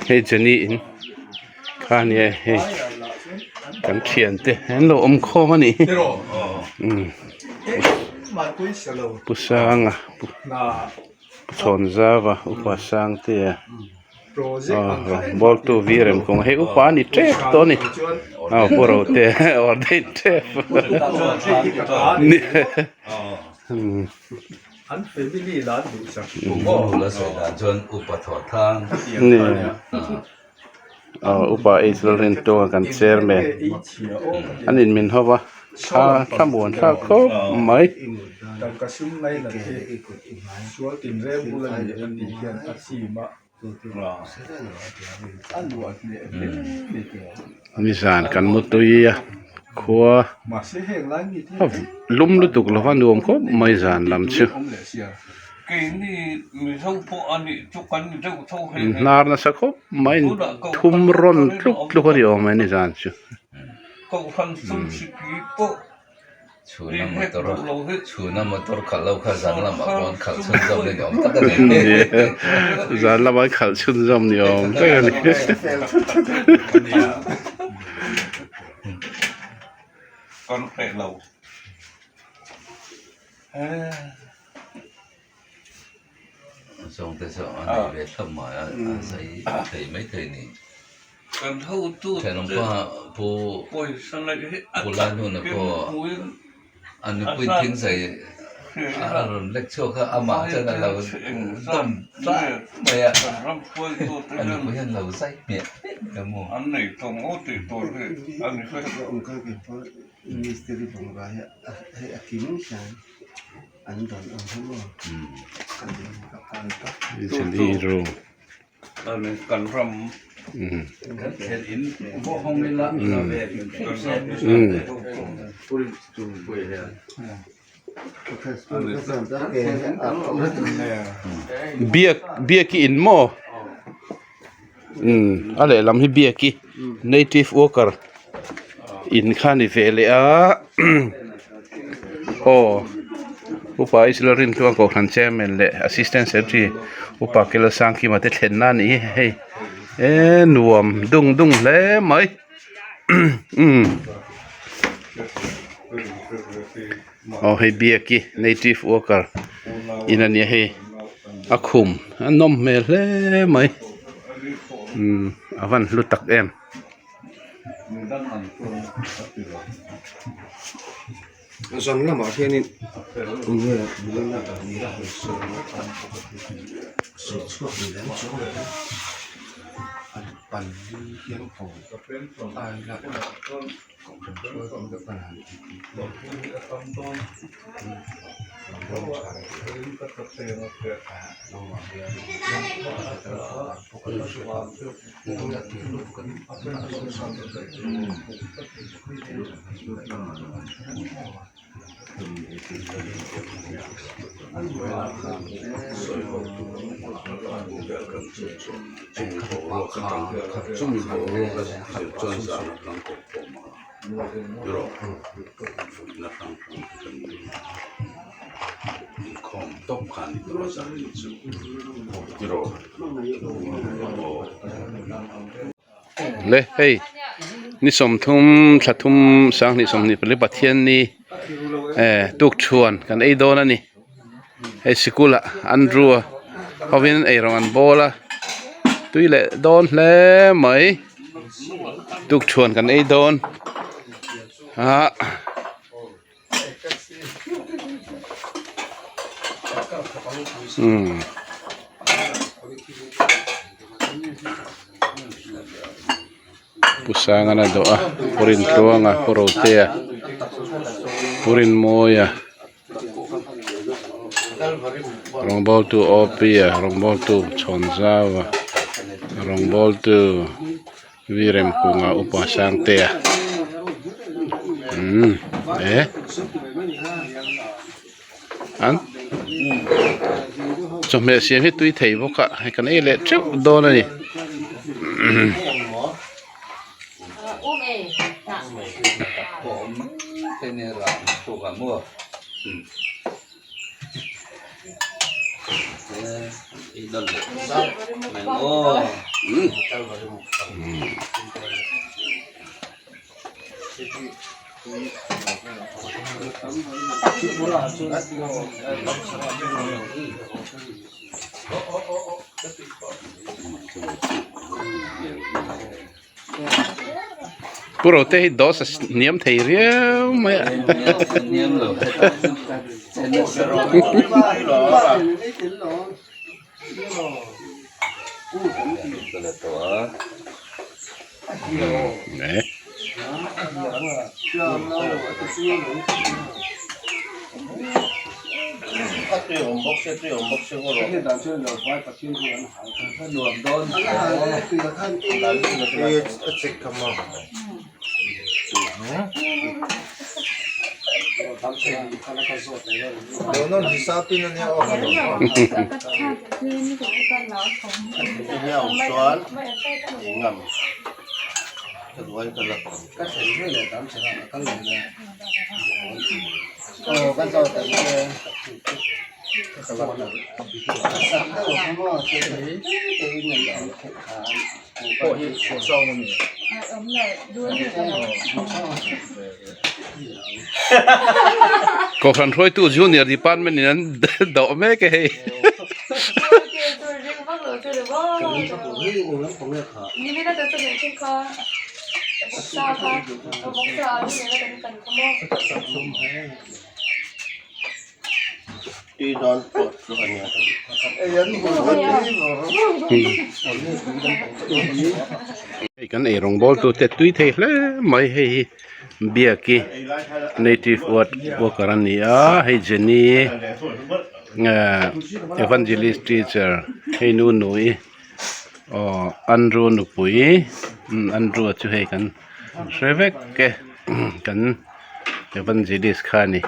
Hei Jenny in kha a nia hei kan thiante an lo awm khawm a nih hi umm Pu Sanga Pu Chhawnzava Upa Sangtea aw bawltu vi rem kawng hei upa a ni tep tawh a ni aw Pu Rotea ordain tep An family la an duhsak Kum la sawi dan chuan upa thawh thang. Aw upa H Lalrintuanga kan chairman an in min ho va thla thlamuan thlak khawp mai. Tangka sum ngainat hi sual tinreng bula ni an tih hian a chim a, a luah hneh hle ni teh. Nizan kan mu tui a. Khua a lum lutuk lova nuam khawp mai zan lam chu. Hnar nasa khawp mai thum rawn tluk tluk a ni awm e ni zan chu. Chhuna motor chhuna motor khalh lo kha zan lamah pawh an khalh chhunzawm ni awm tak a ni. Zan lamah an khalh chhunzawm ni awm tak a ni. Zawng te chu a nei ve thlap mai a, a zai thei mai thei ni. Thenawm pa pu pu Lainuna pawh a nupui thing zai a rawn lek chhuak a, amah chuan a lo dawm tlat mai a, a nupui hian lo zai hmiah hmiah mai a maw. An dan ang hi maw kan ka pan tak. Biak biaki in maw umm a lehlam hi biaki native worker in kha a ni ve leh a aw upa Israel Rintlua kohhran chairman leh assistant secretary upa Kelasangkima te thlenna a ni hi hei eee nuam dung dung hle mai umm aw hei biaki native worker in a nia hei a khum a nawm hmel hle mai umm a van hlu tak em. Zan lamah hianin Le hei ni sawmthum thla thum sanghnih sawmhnih pali pathianni eh tukṭhuan kan ei dawn a ni hei sikul ah Andrew a hovin eirawng an bawl a tui leh dawn hle mai tukṭhuan kan ei dawn ah. Umm. Pu Sangana dawh a Pu Rintluanga Pu Rotea Pu Rinmawia rawngbawltu Awpia rawngbawltu Chhawnzauva rawngbawltu Viremkunga upa Sangtea umm eh an chawhmeh siam hi tui thei bawk a hei kan ei leh teuh dawn a ni. Pu Rote hi dawh sa hniam thei riau mai a. Donon hisapin ania aw ka lo Kohhran hruaitu Junior Department in an dawh mek e hei. Hei kan ei rawng bawl tu te tui thei hle mai hei hi biaki native worker a ni a hei Jenny evangelist teacher hei nu nui aw Andrew nupui Andrew a chu hei kan hre vek e kan evangelist kha a ni.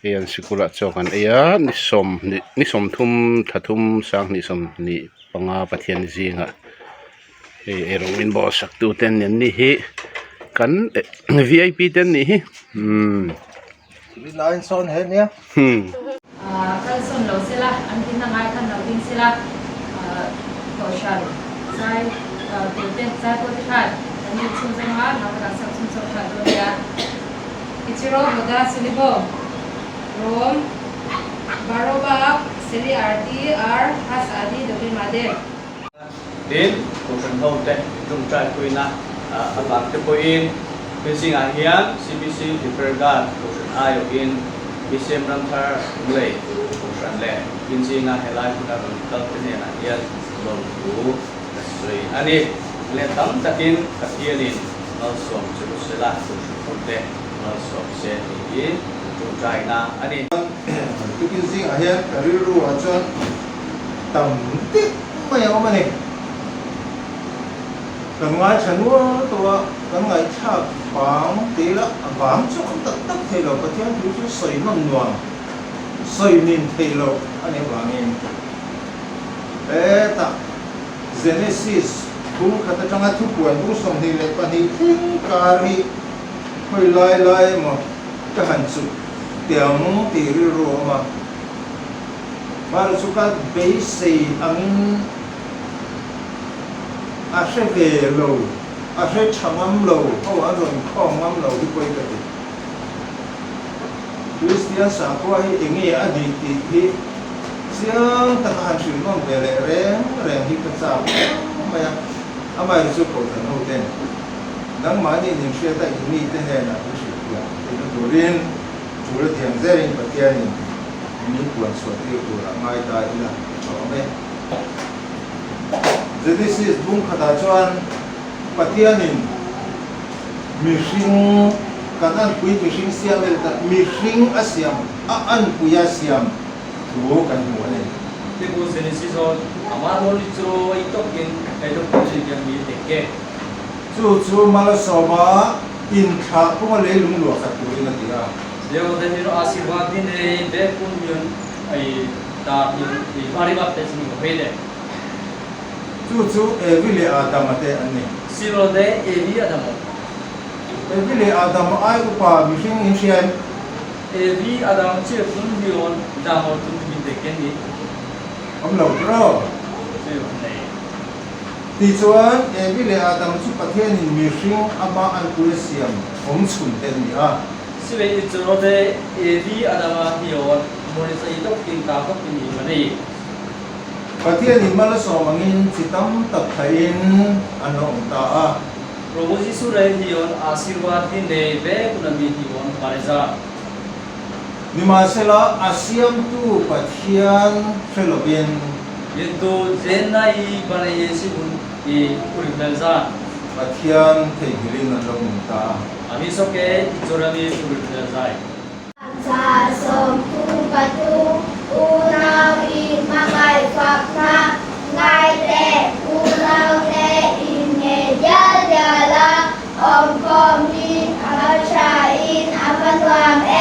Hei an sikulah chaw kan ei a ni sawmhnih ni sawmthum thla thum sanghnih sawmhnih panga pathian zingah hei eirawng min bawh sak tu te an ni hi kan v i p te an nih hi umm. Kalsawn lo sela, an dinna ngai khan lo ding sela, Kohhran zai turte, zai pawlte khan kan in chhunzawm a, hla kan sak chhunzawm tha dawn nia. Ichiro Hoda Silibo, Rom, Baroba, Seli Arti, Ar, Has Adi, Dobe Made. Tin, Kohhran hote tawngtai puina avang te pawhin he zingah hian CBC Defergat Kohhran aiawhin BCM Ramthar Lunglei Kohhran leh tin zinga helai hmuna rawn kal te hnenah hian lawmthu ka sawi a ni. Leh tam takin Pathianin malsawm che u sela Kohhran hote malsawm se tih hi tawngtaina a ni. Tukin zingah hian ka rilru ah chuan tam deuh mai a awm a ni. Kan ngaithla nual tawh a, kan ngaihthlak vang te ila a vang chu awm tak tak thei lo, Pathian thu chu sawi nawn nuam, sawi nin thei lo a nih avangin hetah Genesis bung khat atanga thupuan bung 22 thleng kar hi khawi lai lai emaw ka han chuk teh ang tih rilru a awm a. Mara chu ka beisei angin a hre ve lo, a hre tha ngam lo, ho an rawn khawm ngam lo hi pawi ka ti. Kristian sakhua hi enge a nih tih hi chiang taka han hrilh nawm ve leh reng reng hi ka chak viau mai a, amaherawhchu chu Kohhran ho ten nangmahni in inhriat a in mite hnenah in hrilh thiam theihna turin tul a thiam zelin Pathianin Min puan chhuah tir turah ngai ta ila a tha awm e. Genesis bung khatah chuan Pathianin mihring kan anpui mihring siam el ta mihring a siam a anpui a siam thu kan hmu a ni. Tiku Genesis on amah rawn i chu i tawkin Helicopter hian mi tek e. Chu chu Malasawma inthlah punga leilung luah khat turin a ti a. Deodahir Ashirwad din ei Bekun yun ei ta yun ei Maribat te chini hoi le. Chu chu Evi leh Adama te an ni. Silode Evi Adamo. Evi leh Adama ai upa mihring in hria em? Evi Adam che kun hion damo tun min te ken ni. Awm lo tiraw? Chu nei. Tichuan Evi leh Adam chu Pathianin mihring ama anpui a siam awm chhun te an ni a. Sivei i churode Evi Adama hion Morisa i tok tin ta tok tin i manei. Pathianin mal a sawm angin chi tam tak thain an lo awm ta a. Prabhu Jesuh re hion Ashirwad hi nei ve kun ami hion Pareza. Nimahsela a siamtu Pathian hre lovin. Kintu Zenna i banei e sihun i Urimmelza. Pathian theihnghilhin an lo nung ta a. Ami soke i churami Urimmelzai. Cha sawm thum pathum unau in hmangaih fakna ngai teh unau te in nge dial dial a awmkhawm hi a tha in a va nuam em.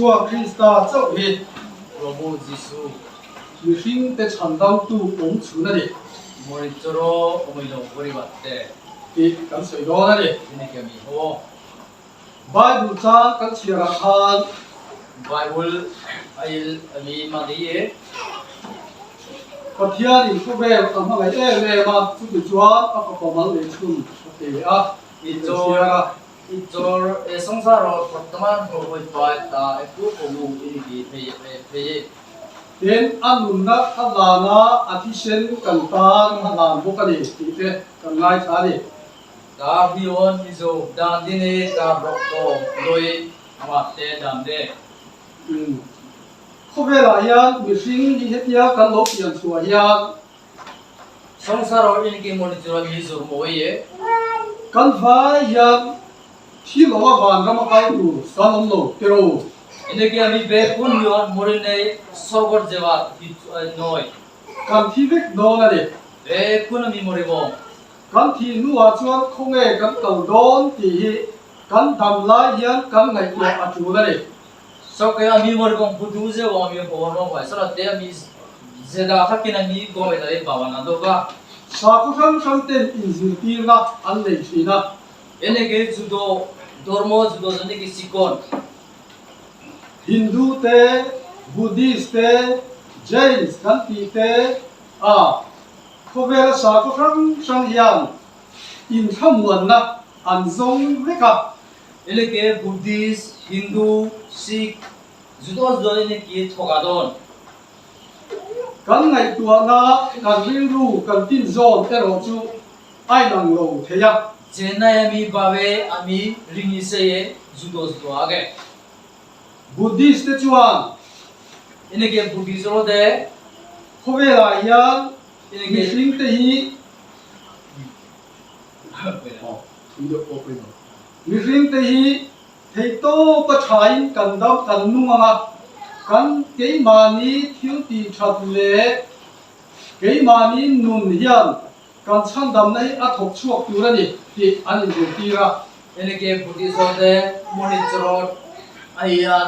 Isua Krista chauh hi Prabhu Jisu mihringte chhandamtu awm chhun a ni. Tih kan sawi dawn a ni. Bible chang kan chhiar ah khan Bible a il a mi mah ni e. Pathian in khawvel a hmangaih em em a, chuti chuan a fapa mal nei chhun a pe a, I chawr a, i chawr e sawngsar aw Portaman ho hawi pai ta e pu ko mu i ni ki phei e phei e. Tin, a nunna a hlan a, a thisen kan tan a hlan bawk a ni tih te kan ngaithla a ni. Tar hion mizo dan dine tar rawk to loi ama te dan de. Umm. Khawvelah hian mihring hi hetia kan lo pian chhuah hian. Sawngsaro in ki mawni chuan mi zur mawi e. Kan vai hian thi lo a vanram a kal tur kan awm lo tiro. Ine ki ami be kun hion morinei sorgor jewa hi noi. Kan thi vek dawn a ni. Be kun ami moribo. Kan thih hnuah chuan khawnge kan kal dawn tih hi kan dam lai hian kan ngaihtuah a tul a ni. Sawke a mi mawrikawng phutu zeu a mi haw rawng vai sala te a mi zeda khakin a mi gawai la e bawan a dawk a. Sakhaw hrang hrang ten inzirtirna an nei thin a. Enege judo dormo judo zaniki sikon. Hindu te, Buddhist te, Jains kan tih te a. Khawvela sakhaw hrang hrang hian inthlamuanna an zawng vek a. Eleke Buddhist, Hindu, Sikh, Judo zuan in ki thawk ah dawn. Kan ngaihtuahna, kan rilru, kan tinzawn erawh chu a inang lo thei a. Chennai a mi Bawe a mi Ringi Seye Judo Judo a ge. Buddhist te chuan. Ineke Buddhist ro de. Khawvelah hian mihring te hi. Mihringte hi Theihtawpa thain kan dam kan nung ang a, kan keimahni thil tih that leh keimahni nun hian kan chhandamna hi a thawk chhuak tur a ni tih an inzirtir a. Enike Buddhism-te Monitorot a hian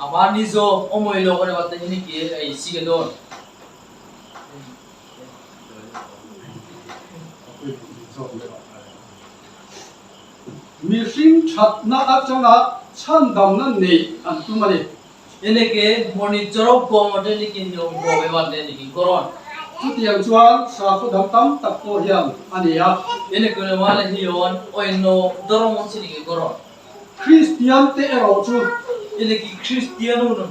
amah nizo awmawilo ka ni te enike ei si dawn. Mihring thatna atanga chhandamna neih an tum a ni. Eneke mawni chawrok kawng ate nikin niawm kawm evan te nikin kawrawn. Chutiang chuan sakhaw dang tam tak pawh hian a nei a. Eneke male hian oinno dawrong chi nikin kawrawn. Kristian te erawh chu. Eneke Kristian unun.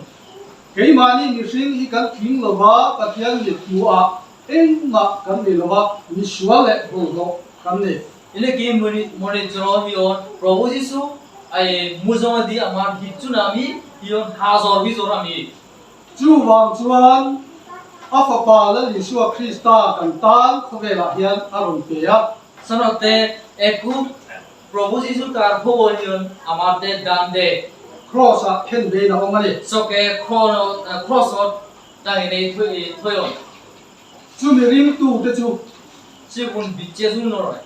Keimahni mihring hi kan tling lova Pathian mit hmuhah engmah kan ni lova misual leh bawlhhlawh kan ni. Ileki monichro hion Prabhu Jisu ai muzong adi amar hichun ami hion hazor hizor ami. Chuvang chuan a Fapa Lal Isua Krista kan tan khawvelah hian a rawn pe a. Sanote eku Prabhu Jisu tar khaw hion amar te dan de. Kraws ah khen vein a awm a ni. Soke cross ot tangin ei thoion. Chumi ringtute chu. Chikun biche zung nawr ai.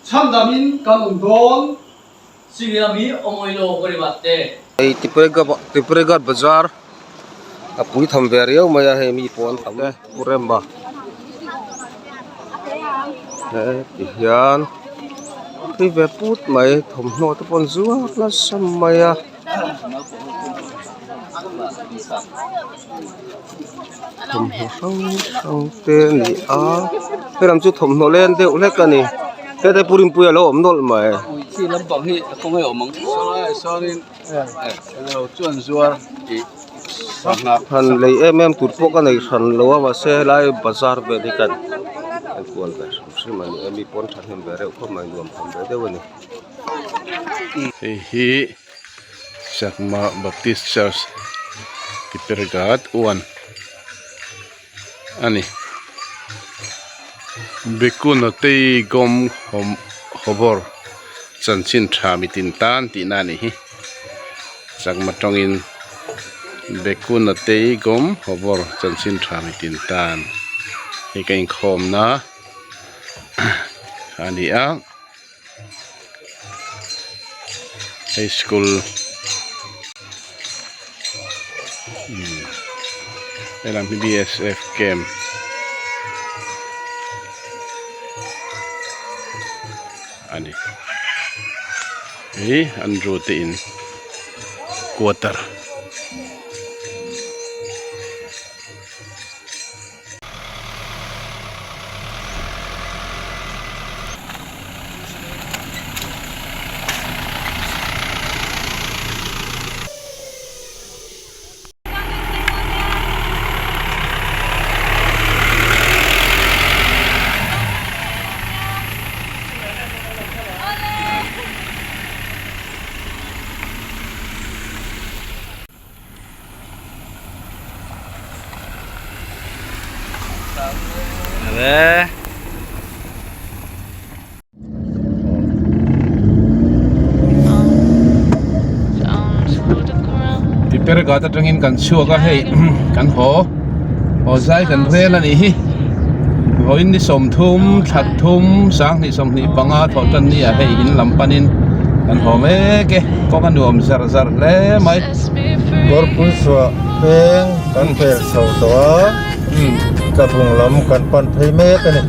Chhandamin kan awm dawn. Chuvia mi awmawilo kawrivat te. Hei Tipuregat bazar a pui tham ve riau mai a hei mi pawh an tam e pu Remba he ti hian tui ve put mai thawmhnaw te pawh an zuar nasa mai a. Thawmhnaw hrang hrang te a ni a helam chu thawmhnaw len deuh hlek a ni heta pu Rinpuia a lo awm nawlh mai. Han lei em em tur pawh ka nei hran lo a mahse helai bazar vel hi kan enkual ve hrim hrim a ni a mi pawn thahnem ve reuh khawp mai nuam tham ve deuh a ni. Hei hi Chakma Baptist Church Tiperghat 1 a ni. Bikunotei Gom Hobor chanchin tha mitin tan tihna a nih hi. Chakma tawngin Bikunotei Gom Hobor chanchin tha mitin tan hei ka inkhawmna a ni a. Hei school helam hi bsf camp a ni hei Andrew te in quarter. Tiperghat atangin kan chhuak a hei kan haw haw zai kan rel a nih hi vawiin ni 30 thla thum 2025 thawh tan ni ah hei in lam panin kan haw mek e kawng a nuam zar zar hle mai. Kawrpui chhuah peng kan pel chho tawh a, Tlabung lam kan pan phei mek a ni.